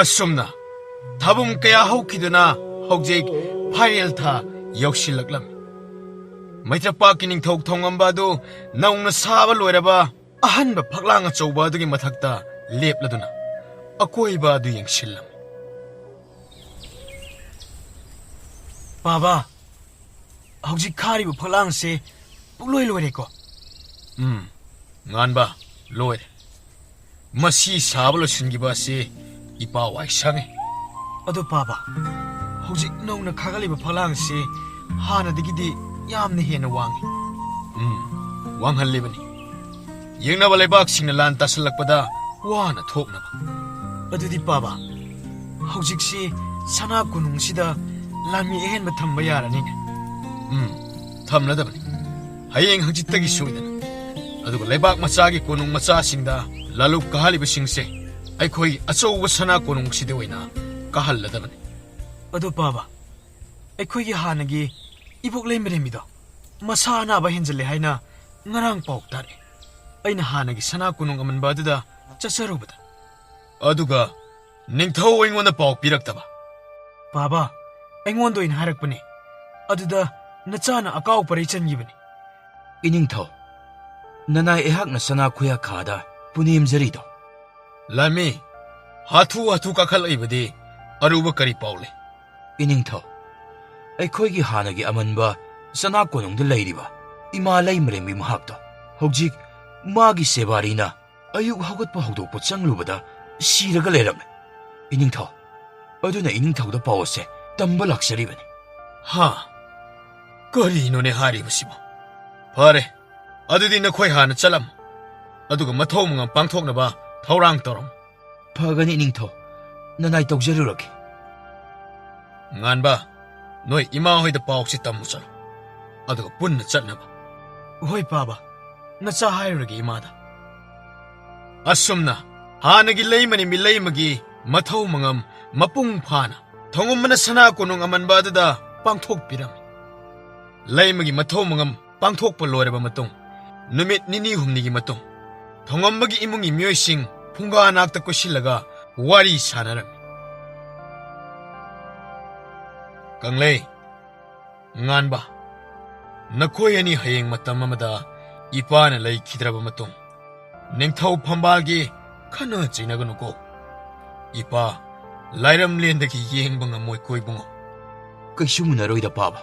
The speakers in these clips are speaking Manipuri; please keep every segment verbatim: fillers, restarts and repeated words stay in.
ꯑꯁꯨꯝꯅ ꯊꯥꯕꯨꯝ ꯀꯌꯥ ꯍꯧꯈꯤꯗꯨꯅ ꯍꯧꯖꯤꯛ ꯐꯥꯏꯔꯦꯜ ꯊꯥ ꯌꯧꯁꯤꯜꯂꯛꯂꯝꯃꯤ꯫ ꯃꯩꯇ꯭ꯔꯄꯥꯛꯀꯤ ꯅꯤꯡꯊꯧ ꯊꯣꯡꯉꯝꯕ ꯑꯗꯨ ꯅꯧꯅ ꯁꯥꯕ ꯂꯣꯏꯔꯕ ꯑꯍꯟꯕ ꯐꯛꯂꯥꯡ ꯑꯆꯧꯕ ꯑꯗꯨꯒꯤ ꯃꯊꯛꯇ ꯂꯦꯞꯂꯗꯨꯅ ꯑꯀꯣꯏꯕ ꯑꯗꯨ ꯌꯦꯡꯁꯤꯜꯂꯝꯃꯤ꯫ ꯄꯥꯕ, ꯍꯧꯖꯤꯛ ꯈꯥꯔꯤꯕ ꯐꯛꯂꯥꯡꯁꯦ ꯄꯨꯡꯂꯣꯏ ꯂꯣꯏꯔꯦꯀꯣ? ꯎꯝ, ꯉꯥꯟꯕ, ꯂꯣꯏꯔꯦ꯫ ꯃꯁꯤ ꯁꯥꯕ ꯂꯣꯏꯁꯤꯟꯈꯤꯕ ꯑꯁꯤ ꯏꯄꯥ ꯋꯥꯏ ꯁꯪꯉꯦ꯫ ꯑꯗꯣ ꯄꯥꯕ, ꯍꯧꯖꯤꯛ ꯅꯧꯅ ꯈꯥꯒꯠꯂꯤꯕ ꯐꯛꯂꯥꯡꯁꯤ ꯍꯥꯟꯅꯗꯒꯤꯗꯤ ꯌꯥꯝꯅ ꯍꯦꯟꯅ ꯋꯥꯡꯉꯤ꯫ ꯎꯝ, ꯋꯥꯡꯍꯜꯂꯤꯕꯅꯤ꯫ ꯌꯦꯡꯅꯕ ꯂꯩꯕꯥꯛꯁꯤꯡꯅ ꯂꯥꯟ ꯇꯥꯁꯜꯂꯛꯄꯗ ꯋꯥꯅ ꯊꯣꯛꯅꯕ꯫ ꯑꯗꯨꯗꯤ ꯄꯥꯕ, ꯍꯧꯖꯤꯛꯁꯤ ꯁꯅꯥ ꯀꯣꯅꯨꯡꯁꯤꯗ ꯂꯥꯟꯃꯤ ꯑꯍꯦꯟꯕ ꯊꯝꯕ ꯌꯥꯔꯅꯤꯅꯦ꯫ ꯎꯝ, ꯊꯝꯂꯗꯕꯅꯤ꯫ ꯍꯌꯦꯡ ꯍꯪꯆꯤꯠꯇꯒꯤ ꯁꯣꯏꯗꯅ꯫ ꯑꯗꯨꯒ ꯂꯩꯕꯥꯛ ꯃꯆꯥꯒꯤ ꯀꯣꯅꯨꯡ ꯃꯆꯥꯁꯤꯡꯗ ꯂꯥꯂꯨꯛ ꯀꯥꯍꯜꯂꯤꯕꯁꯤꯡꯁꯦ ꯑꯩꯈꯣꯏ ꯑꯆꯧꯕ ꯁꯅꯥ ꯀꯣꯅꯨꯡꯁꯤꯗ ꯑꯣꯏꯅ ꯀꯥꯍꯜꯂꯗꯕꯅꯤ꯫ ꯑꯗꯣ ꯄꯥꯕ, ꯑꯩꯈꯣꯏꯒꯤ ꯍꯥꯟꯅꯒꯤ ꯏꯕꯣꯛ ꯂꯩꯃꯔꯦꯝꯕꯤꯗꯣ ꯃꯁꯥ ꯑꯅꯥꯕ ꯍꯦꯟꯖꯜꯂꯦ ꯍꯥꯏꯅ ꯉꯔꯥꯡ ꯄꯥꯎ ꯇꯥꯔꯛꯑꯦ꯫ ꯑꯩꯅ ꯍꯥꯟꯅꯒꯤ ꯁꯅꯥ ꯀꯣꯅꯨꯡ ꯑꯃꯟꯕ ꯑꯗꯨꯗ ꯆꯠꯆꯔꯨꯕꯗ꯫ ꯑꯗꯨꯒ ꯅꯤꯡꯊꯧ ꯑꯩꯉꯣꯟꯗ ꯄꯥꯎ ꯄꯤꯔꯛꯇꯕ? ꯄꯥꯕ, ꯑꯩꯉꯣꯟꯗ ꯑꯣꯏꯅ ꯍꯥꯏꯔꯛꯄꯅꯦ꯫ ꯑꯗꯨꯗ ꯅꯆꯥꯅ ꯑꯀꯥꯎ ꯄꯔꯩ ꯆꯟꯈꯤꯕꯅꯤ꯫ ꯏꯅꯤꯡꯊꯧ, ꯅꯅꯥꯏ ꯑꯩꯍꯥꯛꯅ ꯁꯅꯥ ꯈꯨꯌꯥꯈꯥꯗ ꯄꯨꯅꯦꯝꯖꯔꯤꯗꯣ꯫ ꯂꯥꯟꯃꯤ, ꯍꯥꯊꯨ ꯍꯥꯊꯨ ꯀꯥꯈꯠꯂꯛꯏꯕꯗꯤ ꯑꯔꯨꯕ ꯀꯔꯤ ꯄꯥꯎ ꯂꯩ? ꯏꯅꯤꯡꯊꯧ, ꯑꯩꯈꯣꯏꯒꯤ ꯍꯥꯟꯅꯒꯤ ꯑꯃꯟꯕ ꯁꯅꯥ ꯀꯣꯅꯨꯡꯗ ꯂꯩꯔꯤꯕ ꯏꯃꯥ ꯂꯩꯃꯔꯦꯝꯕꯤ ꯃꯍꯥꯛꯇꯣ ꯍꯧꯖꯤꯛ ꯃꯥꯒꯤ ꯁꯦꯕꯥꯔꯤꯅ ꯑꯌꯨꯛ ꯍꯧꯒꯠꯄ ꯍꯧꯗꯣꯛꯄ ꯆꯪꯂꯨꯕꯗ ꯁꯤꯔꯒ ꯂꯩꯔꯝꯃꯦ꯫ ꯏꯅꯤꯡꯊꯧ, ꯑꯗꯨꯅ ꯏꯅꯤꯡꯊꯧꯗ ꯄꯥꯎ ꯑꯁꯦ ꯇꯝꯕ ꯂꯥꯛꯆꯔꯤꯕꯅꯤ꯫ ꯍꯥ? ꯀꯔꯤꯅꯣꯅꯦ ꯍꯥꯏꯔꯤꯕꯁꯤꯕꯣ? ꯐꯔꯦ, ꯑꯗꯨꯗꯤ ꯅꯈꯣꯏ ꯍꯥꯟꯅ ꯆꯠꯂꯝꯃꯨ, ꯑꯗꯨꯒ ꯃꯊꯧ ꯃꯉꯝ ꯄꯥꯡꯊꯣꯛꯅꯕ ꯊꯧꯔꯥꯡ ꯇꯧꯔꯝꯃꯨ꯫ ꯐꯒꯅꯤ ꯏꯅꯤꯡꯊꯧ, ꯅꯅꯥꯏ ꯇꯧꯖꯔꯨꯔꯒꯦ꯫ ꯉꯥꯟꯕ, ꯅꯣꯏ ꯏꯃꯥ ꯍꯣꯏꯗ ꯄꯥꯎꯁꯤ ꯇꯝꯃꯨ ꯆꯠꯂꯨ, ꯑꯗꯨꯒ ꯄꯨꯟꯅ ꯆꯠꯅꯕ꯫ ꯍꯣꯏ ꯄꯥꯕ, ꯅꯆꯥ ꯍꯥꯏꯔꯨꯔꯒꯦ ꯏꯃꯥꯗ꯫ ꯑꯁꯨꯝꯅ ꯍꯥꯟꯅꯒꯤ ꯂꯩꯃꯅꯤ ꯃꯤꯂꯩꯃꯒꯤ ꯃꯊꯧ ꯃꯉꯝ ꯃꯄꯨꯡ ꯐꯥꯅ ꯊꯣꯡꯉꯝꯕꯅ ꯁꯅꯥ ꯀꯣꯅꯨꯡ ꯑꯃꯟꯕ ꯑꯗꯨꯗ ꯄꯥꯡꯊꯣꯛꯄꯤꯔꯝꯃꯤ꯫ ꯂꯩꯃꯒꯤ ꯃꯊꯧ ꯃꯉꯝ ꯄꯥꯡꯊꯣꯛꯄ ꯂꯣꯏꯔꯕ ꯃꯇꯨꯡ, ꯅꯨꯃꯤꯠ ꯅꯤꯅꯤ ꯍꯨꯝꯅꯤꯒꯤ ꯃꯇꯨꯡ, ꯊꯣꯡꯉꯝꯕꯒꯤ ꯏꯃꯨꯡꯒꯤ ꯃꯤꯑꯣꯏꯁꯤꯡ ꯐꯨꯡꯒꯥ ꯅꯥꯛꯇ ꯀꯣꯏꯁꯤꯜꯂꯒ ꯋꯥꯔꯤ ꯁꯥꯟꯅꯔꯝꯃꯤ꯫ ꯀꯪꯂꯩ, ꯉꯥꯟꯕ, ꯅꯈꯣꯏ ꯑꯅꯤ ꯍꯌꯦꯡ ꯃꯇꯝ ꯑꯃꯗ ꯏꯄꯥꯅ ꯂꯩꯈꯤꯗ꯭ꯔꯕ ꯃꯇꯨꯡ ꯅꯤꯡꯊꯧ ꯐꯝꯕꯥꯜꯒꯤ ꯈꯠꯅ ꯆꯩꯅꯒꯅꯨꯀꯣ꯫ ꯏꯄꯥ ꯂꯥꯏꯔꯝꯂꯦꯟꯗꯒꯤ ꯌꯦꯡꯕ ꯉꯝꯃꯣꯏꯀꯣ ꯏꯕꯨꯡꯉꯣ꯫ ꯀꯩꯁꯨ ꯃꯨꯟꯅꯔꯣꯏꯗ ꯄꯥꯕ꯫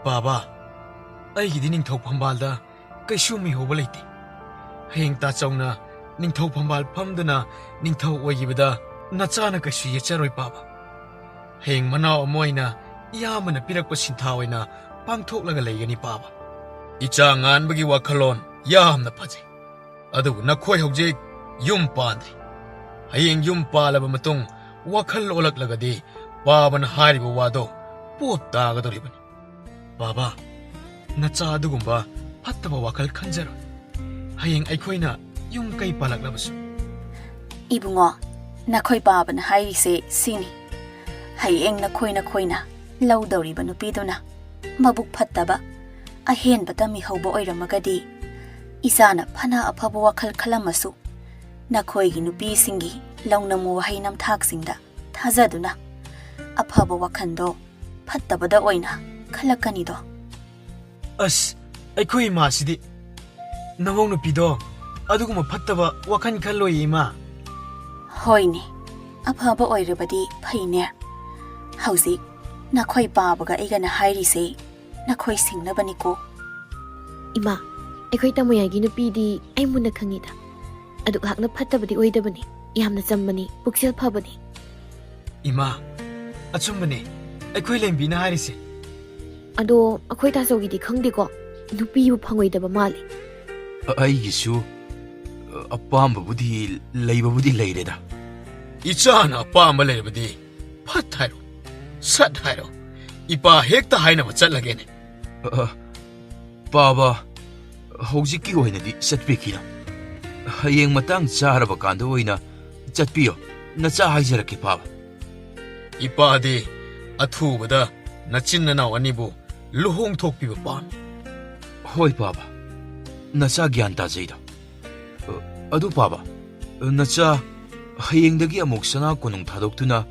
ꯄꯥꯕ, ꯑꯩꯒꯤꯗꯤ ꯅꯤꯡꯊꯧ ꯐꯝꯕꯥꯜꯗ ꯀꯩꯁꯨ ꯃꯤꯍꯧꯕ ꯂꯩꯇꯦ꯫ ꯍꯌꯦꯡ ꯇꯥꯆꯧꯅ ꯅꯤꯡꯊꯧ ꯐꯝꯕꯥꯜ ꯐꯝꯗꯨꯅ ꯅꯤꯡꯊꯧ ꯑꯣꯏꯈꯤꯕꯗ ꯅꯆꯥꯅ ꯀꯩꯁꯨ ꯌꯦꯠꯆꯔꯣꯏ ꯄꯥꯕ꯫ ꯍꯌꯦꯡ ꯃꯅꯥꯎ ꯑꯃ ꯑꯣꯏꯅ ꯏꯌꯥꯝꯕꯅ ꯄꯤꯔꯛꯄ ꯁꯤꯟꯊꯥ ꯑꯣꯏꯅ ꯄꯥꯡꯊꯣꯛꯂꯒ ꯂꯩꯒꯅꯤ ꯄꯥꯕ꯫ ꯏꯆꯥ ꯉꯥꯟꯕꯒꯤ ꯋꯥꯈꯜꯂꯣꯟ ꯌꯥꯝꯅ ꯐꯖꯩ꯫ ꯑꯗꯨꯕꯨ ꯅꯈꯣꯏ ꯍꯧꯖꯤꯛ ꯌꯨꯝ ꯄꯥꯟꯗ꯭ꯔꯤ꯫ ꯍꯌꯦꯡ ꯌꯨꯝ ꯄꯥꯜꯂꯕ ꯃꯇꯨꯡ ꯋꯥꯈꯜ ꯑꯣꯜꯂꯛꯂꯒꯗꯤ ꯄꯥꯕꯅ ꯍꯥꯏꯔꯤꯕ ꯋꯥꯗꯣ ꯄꯣꯞ ꯇꯥꯒꯗꯧꯔꯤꯕꯅꯤ꯫ ꯄꯥꯕ, ꯅꯆꯥ ꯑꯗꯨꯒꯨꯝꯕ ꯐꯠꯇꯕ ꯋꯥꯈꯜ ꯈꯟꯖꯔꯣꯏ꯫ ꯍꯌꯦꯡ ꯑꯩꯈꯣꯏꯅ ꯌꯨꯝ ꯀꯩ ꯄꯥꯜꯂꯛꯂꯕꯁꯨ꯫ ꯏꯕꯨꯡꯉꯣ, ꯅꯈꯣꯏ ꯄꯥꯕꯅ ꯍꯥꯏꯔꯤꯁꯦ ꯁꯤꯅꯤ꯫ ꯍꯌꯦꯡ ꯅꯈꯣꯏ ꯅꯈꯣꯏꯅ ꯂꯧꯗꯧꯔꯤꯕ ꯅꯨꯄꯤꯗꯨꯅ ꯃꯕꯨꯛ ꯐꯠꯇꯕ, ꯑꯍꯦꯟꯕ ꯇꯝꯃꯤꯍꯧꯕ ꯑꯣꯏꯔꯝꯃꯒꯗꯤ ꯏꯆꯥꯅ ꯐꯅ ꯑꯐꯕ ꯋꯥꯈꯜ ꯈꯜꯂꯝꯃꯁꯨ ꯅꯈꯣꯏꯒꯤ ꯅꯨꯄꯤꯁꯤꯡꯒꯤ ꯂꯧꯅꯝ ꯋꯥꯍꯩ ꯅꯝꯊꯥꯛꯁꯤꯡꯗ ꯊꯥꯖꯗꯨꯅ ꯑꯐꯕ ꯋꯥꯈꯜꯗꯣ ꯐꯠꯇꯕꯗ ꯑꯣꯏꯅ ꯈꯜꯂꯛꯀꯅꯤꯗꯣ꯫ ꯑꯁ, ꯑꯩꯈꯣꯏ ꯏꯃꯥꯁꯤꯗꯤ꯫ ꯅꯃꯧ ꯅꯨꯄꯤꯗꯣ ꯑꯗꯨꯒꯨꯝꯕ ꯐꯠꯇꯕ ꯋꯥꯈꯜ ꯈꯜꯂꯣꯏꯌꯦ ꯏꯃꯥ꯫ ꯍꯣꯏꯅꯦ, ꯑꯐꯕ ꯑꯣꯏꯔꯕꯗꯤ ꯐꯩꯅꯦ꯫ ꯍꯧꯖꯤꯛ ꯅꯈꯣꯏ ꯄꯥꯕꯒ ꯑꯩꯒꯅ ꯍꯥꯏꯔꯤꯁꯦ ꯅꯈꯣꯏ ꯁꯤꯡꯅꯕꯅꯤꯀꯣ꯫ ꯏꯃꯥ, ꯑꯩꯈꯣꯏ ꯇꯥꯃꯣꯌꯥꯏꯒꯤ ꯅꯨꯄꯤꯗꯤ ꯑꯩ ꯃꯨꯟꯅ ꯈꯪꯉꯤꯗ꯫ ꯑꯗꯨꯛ ꯍꯥꯛꯅ ꯐꯠꯇꯕꯗꯤ ꯑꯣꯏꯗꯕꯅꯤ, ꯌꯥꯝꯅ ꯆꯝꯕꯅꯤ, ꯄꯨꯛꯆꯦꯜ ꯐꯕꯅꯤ꯫ ꯏꯃꯥ, ꯑꯆꯨꯝꯕꯅꯦ ꯑꯩꯈꯣꯏ ꯂꯦꯝꯕꯤꯅ ꯍꯥꯏꯔꯤꯁꯦ꯫ ꯑꯗꯣ ꯑꯩꯈꯣꯏ ꯇꯥꯆꯧꯒꯤꯗꯤ ꯈꯪꯗꯦꯀꯣ, ꯅꯨꯄꯤꯕꯨ ꯐꯪꯉꯣꯏꯗꯕ ꯃꯥꯜꯂꯤ꯫ ꯑ-, ꯑꯩꯒꯤꯁꯨ, ꯑ, ꯑꯄꯥꯝꯕꯕꯨꯗꯤ ꯂꯩꯕꯕꯨꯗꯤ ꯂꯩꯔꯦꯗ꯫ ꯏꯆꯥꯅ ꯑꯄꯥꯝꯕ ꯂꯩꯔꯕꯗꯤ ꯐꯠ ꯍꯥꯏꯔꯣ, ꯁꯠ ꯍꯥꯏꯔꯣ, ꯏꯄꯥ ꯍꯦꯛꯇ ꯍꯥꯏꯅꯕ ꯆꯠꯂꯒꯦꯅꯦ꯫ ꯑ, ꯄꯥꯕ, ꯍꯧꯖꯤꯛꯀꯤ ꯑꯣꯏꯅꯗꯤ ꯆꯠꯄꯤꯈꯤꯅꯨ꯫ ꯍꯌꯦꯡ ꯃꯇꯥꯡ ꯆꯥꯔꯕ ꯀꯥꯟꯗ ꯑꯣꯏꯅ ꯆꯠꯄꯤꯌꯣ꯫ ꯅꯆꯥ ꯍꯥꯏꯖꯔꯛꯀꯦ, ꯄꯥꯕ꯫ ꯏꯄꯥꯗꯤ ꯑꯊꯨꯕꯗ ꯅꯆꯤꯟ ꯅꯅꯥꯎ ꯑꯅꯤꯕꯨ ꯂꯨꯍꯣꯡꯊꯣꯛꯄꯤꯕ ꯄꯥꯝꯃꯤ꯫ ꯍꯣꯏ, ꯄꯥꯕ꯫ ꯅꯆꯥ ꯒ꯭ꯌꯥꯟ ꯇꯥꯖꯩꯗꯣ꯫ ꯑ, ꯑꯗꯨ, ꯄꯥꯕ, ꯅꯆꯥ ꯍꯌꯦꯡꯗꯒꯤ ꯑꯃꯨꯛ ꯁꯅꯥ ꯀꯣꯅꯨꯡ ꯊꯥꯗꯣꯛꯇꯨꯅ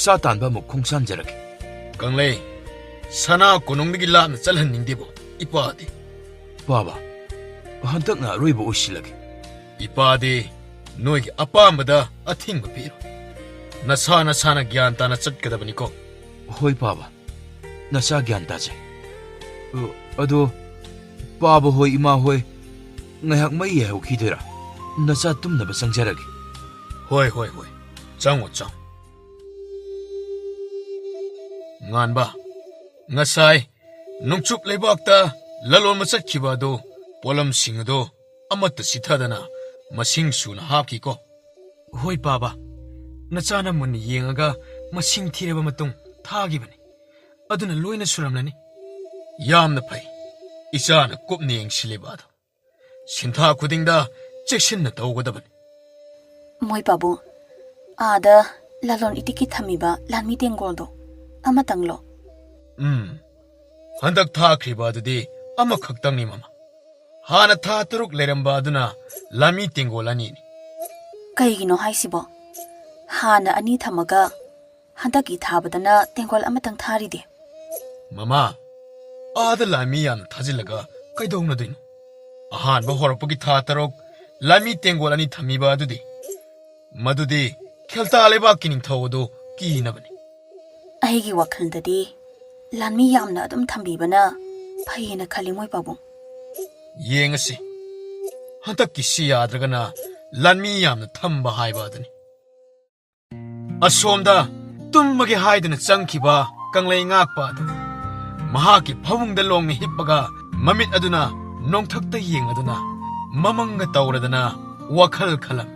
ꯆꯥ ꯇꯥꯟꯕ ꯑꯃꯨꯛ ꯈꯣꯡꯁꯥꯟꯖꯔꯒꯦ꯫ ꯀꯪꯂꯩ, ꯁꯅꯥ ꯀꯣꯅꯨꯡꯗꯒꯤ ꯂꯥꯞꯅ ꯆꯠꯍꯟꯅꯤꯡꯗꯦꯕꯣ, ꯏꯄꯥꯗꯤ꯫ ꯄꯥꯕ, ꯍꯟꯗꯛꯅ ꯑꯔꯣꯏꯕ ꯑꯣꯏꯁꯤꯜꯂꯒꯦ꯫ ꯏꯄꯥꯗꯤ ꯅꯣꯏꯒꯤ ꯑꯄꯥꯝꯕꯗ ꯑꯊꯤꯡꯕ ꯄꯤꯔꯣꯏ꯫ ꯅꯁꯥ ꯅꯁꯥꯅ ꯒ꯭ꯌꯥꯟ ꯇꯥꯅ ꯆꯠꯀꯗꯕꯅꯤꯀꯣ꯫ ꯍꯣꯏ ꯄꯥꯕ, ꯅꯆꯥ ꯒ꯭ꯌꯥꯟ ꯇꯥꯖꯩ꯫ ꯑ, ꯑꯗꯣ ꯄꯥꯕ ꯍꯣꯏ, ꯏꯃꯥ ꯍꯣꯏ, ꯉꯥꯏꯍꯥꯛ ꯃꯩ ꯌꯥꯏꯍꯧꯈꯤꯗꯣꯏꯔꯥ? ꯅꯆꯥ ꯇꯨꯝꯅꯕ ꯆꯪꯖꯔꯒꯦ꯫ ꯍꯣꯏ, ꯍꯣꯏ, ꯍꯣꯏ, ꯆꯪꯉꯣ, ꯆꯪꯉꯣ꯫ ꯉꯥꯟꯕ, ꯉꯁꯥꯏ ꯅꯣꯡꯆꯨꯞ ꯂꯩꯕꯥꯛꯇ ꯂꯂꯣꯟꯕ ꯆꯠꯈꯤꯕ ꯑꯗꯨ ꯄꯣꯠꯂꯝꯁꯤꯡ ꯑꯗꯨ ꯑꯃꯠꯇ ꯆꯤꯊꯗꯅ ꯃꯁꯤꯡ ꯁꯨꯅ ꯍꯥꯞꯈꯤꯀꯣ꯫ ꯍꯣꯏ ꯄꯥꯕ, ꯅꯆꯥꯅ ꯃꯨꯟꯅ ꯌꯦꯡꯉꯒ ꯃꯁꯤꯡ ꯊꯤꯔꯕ ꯃꯇꯨꯡ ꯊꯥꯈꯤꯕꯅꯤ꯫ ꯑꯗꯨꯅ ꯂꯣꯏꯅ ꯁꯨꯔꯝꯂꯅꯤ꯫ ꯌꯥꯝꯅ ꯐꯩ꯫ ꯏꯆꯥꯅ ꯀꯨꯞꯅ ꯌꯦꯡꯁꯤꯜꯂꯤꯕ ꯑꯗꯨ ꯁꯤꯟꯊꯥ ꯈꯨꯗꯤꯡꯗ ꯆꯦꯛꯁꯤꯟꯅ ꯇꯧꯒꯗꯕꯅꯤ꯫ ꯃꯣꯏ ꯄꯥꯕꯨꯡ, ꯑꯥꯗ ꯂꯂꯣꯟ ꯏꯇꯤꯛꯀꯤ ꯊꯝꯃꯤꯕ ꯂꯥꯟꯃꯤ ꯇꯦꯡꯒꯣꯜꯗꯣ ꯑꯃꯇꯪꯂꯣ? ꯎꯝ, ꯍꯟꯗꯛ ꯊꯥꯈ꯭ꯔꯤꯕ ꯑꯗꯨꯗꯤ ꯑꯃꯈꯛꯇꯪꯅꯤ, ꯃꯃꯥ꯫ ꯍꯥꯟꯅ ꯊꯥ ꯇꯔꯨꯛ ꯂꯩꯔꯝꯕ ꯑꯗꯨꯅ ꯂꯥꯟꯃꯤ ꯇꯦꯡꯒꯣꯜ ꯑꯅꯤꯅꯤ꯫ ꯀꯩꯒꯤꯅꯣ ꯍꯥꯏꯁꯤꯕꯣ? ꯍꯥꯟꯅ ꯑꯅꯤ ꯊꯝꯃꯒ ꯍꯟꯗꯛꯀꯤ ꯊꯥꯕꯗꯅ ꯇꯦꯡꯒꯣꯜ ꯑꯃꯇꯪ ꯊꯥꯔꯤꯗꯤ? ꯃꯃꯥ, ꯑꯥꯗ ꯂꯥꯟꯃꯤ ꯌꯥꯝꯅ ꯊꯥꯖꯤꯜꯂꯒ ꯀꯩꯗꯧꯅꯗꯣꯏꯅꯣ? ꯑꯍꯥꯟꯕ ꯍꯧꯔꯛꯄꯒꯤ ꯊꯥ ꯇꯔꯨꯛ ꯂꯥꯟꯃꯤ ꯇꯦꯡꯒꯣꯜ ꯑꯅꯤ ꯊꯝꯃꯤꯕ ꯑꯗꯨꯗꯤ ꯃꯗꯨꯗꯤ ꯈꯦꯜꯇꯥ ꯂꯩꯕꯥꯛꯀꯤ ꯅꯤꯡꯊꯧ ꯑꯗꯨ ꯀꯤꯅꯕꯅꯤ꯫ ꯑꯩꯒꯤ ꯋꯥꯈꯜꯗꯗꯤ ꯂꯥꯟꯃꯤ ꯌꯥꯝꯅ ꯑꯗꯨꯝ ꯊꯝꯕꯤꯕꯅ ꯐꯩꯌꯦꯅ ꯈꯜꯂꯤ, ꯃꯣꯏ ꯄꯥꯕꯨꯡ꯫ ꯌꯦꯡꯉꯁꯤ, ꯍꯟꯗꯛꯀꯤꯁꯤ ꯌꯥꯗ꯭ꯔꯒꯅ ꯂꯥꯟꯃꯤ ꯌꯥꯝꯅ ꯊꯝꯕ ꯍꯥꯏꯕ ꯑꯗꯨꯅꯤ꯫ ꯑꯁꯣꯝꯗ ꯇꯨꯝꯃꯒꯦ ꯍꯥꯏꯗꯨꯅ ꯆꯪꯈꯤꯕ ꯀꯪꯂꯩ ꯉꯥꯛꯄ ꯑꯗꯨ ꯃꯍꯥꯛꯀꯤ ꯐꯃꯨꯡꯗ ꯂꯣꯡꯅ ꯍꯤꯞꯄꯒ ꯃꯃꯤꯠ ꯑꯗꯨꯅ ꯅꯣꯡꯊꯛꯇ ꯌꯦꯡꯂꯗꯨꯅ ꯃꯃꯪꯒ ꯇꯧꯔꯗꯅ ꯋꯥꯈꯜ ꯈꯜꯂꯝꯃꯤ꯫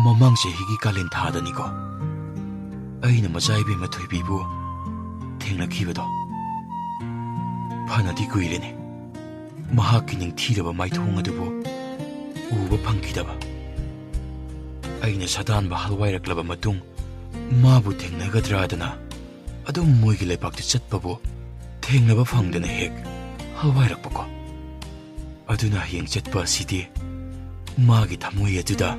ꯃꯃꯥꯡ ꯆꯍꯤꯒꯤ ꯀꯥꯂꯦꯟ ꯊꯥꯗꯅꯤꯀꯣ ꯑꯩꯅ ꯃꯆꯥ ꯏꯕꯦꯝꯃ ꯊꯣꯏꯕꯤꯕꯨ ꯊꯦꯡꯅꯈꯤꯕꯗꯣ꯫ ꯐꯅꯗꯤ ꯀꯨꯏꯔꯦꯅꯦ꯫ ꯃꯍꯥꯛꯀꯤ ꯅꯤꯡꯊꯤꯔꯕ ꯃꯥꯏꯊꯣꯡ ꯑꯗꯨꯕꯨ ꯎꯕ ꯐꯪꯈꯤꯗꯕ꯫ ꯑꯩꯅ ꯁꯥꯗꯥꯟꯕ ꯍꯜꯋꯥꯏꯔꯛꯂꯕ ꯃꯇꯨꯡ ꯃꯥꯕꯨ ꯊꯦꯡꯅꯒꯗ꯭ꯔꯥꯗꯅ ꯑꯗꯨꯝ ꯃꯣꯏꯒꯤ ꯂꯩꯕꯥꯛꯇ ꯆꯠꯄꯕꯨ ꯊꯦꯡꯅꯕ ꯐꯪꯗꯅ ꯍꯦꯛ ꯍꯜꯋꯥꯏꯔꯛꯄꯀꯣ꯫ ꯑꯗꯨꯅ ꯍꯌꯦꯡ ꯆꯠꯄ ꯑꯁꯤꯗꯤ ꯃꯥꯒꯤ ꯊꯃꯣꯏ ꯑꯗꯨꯗ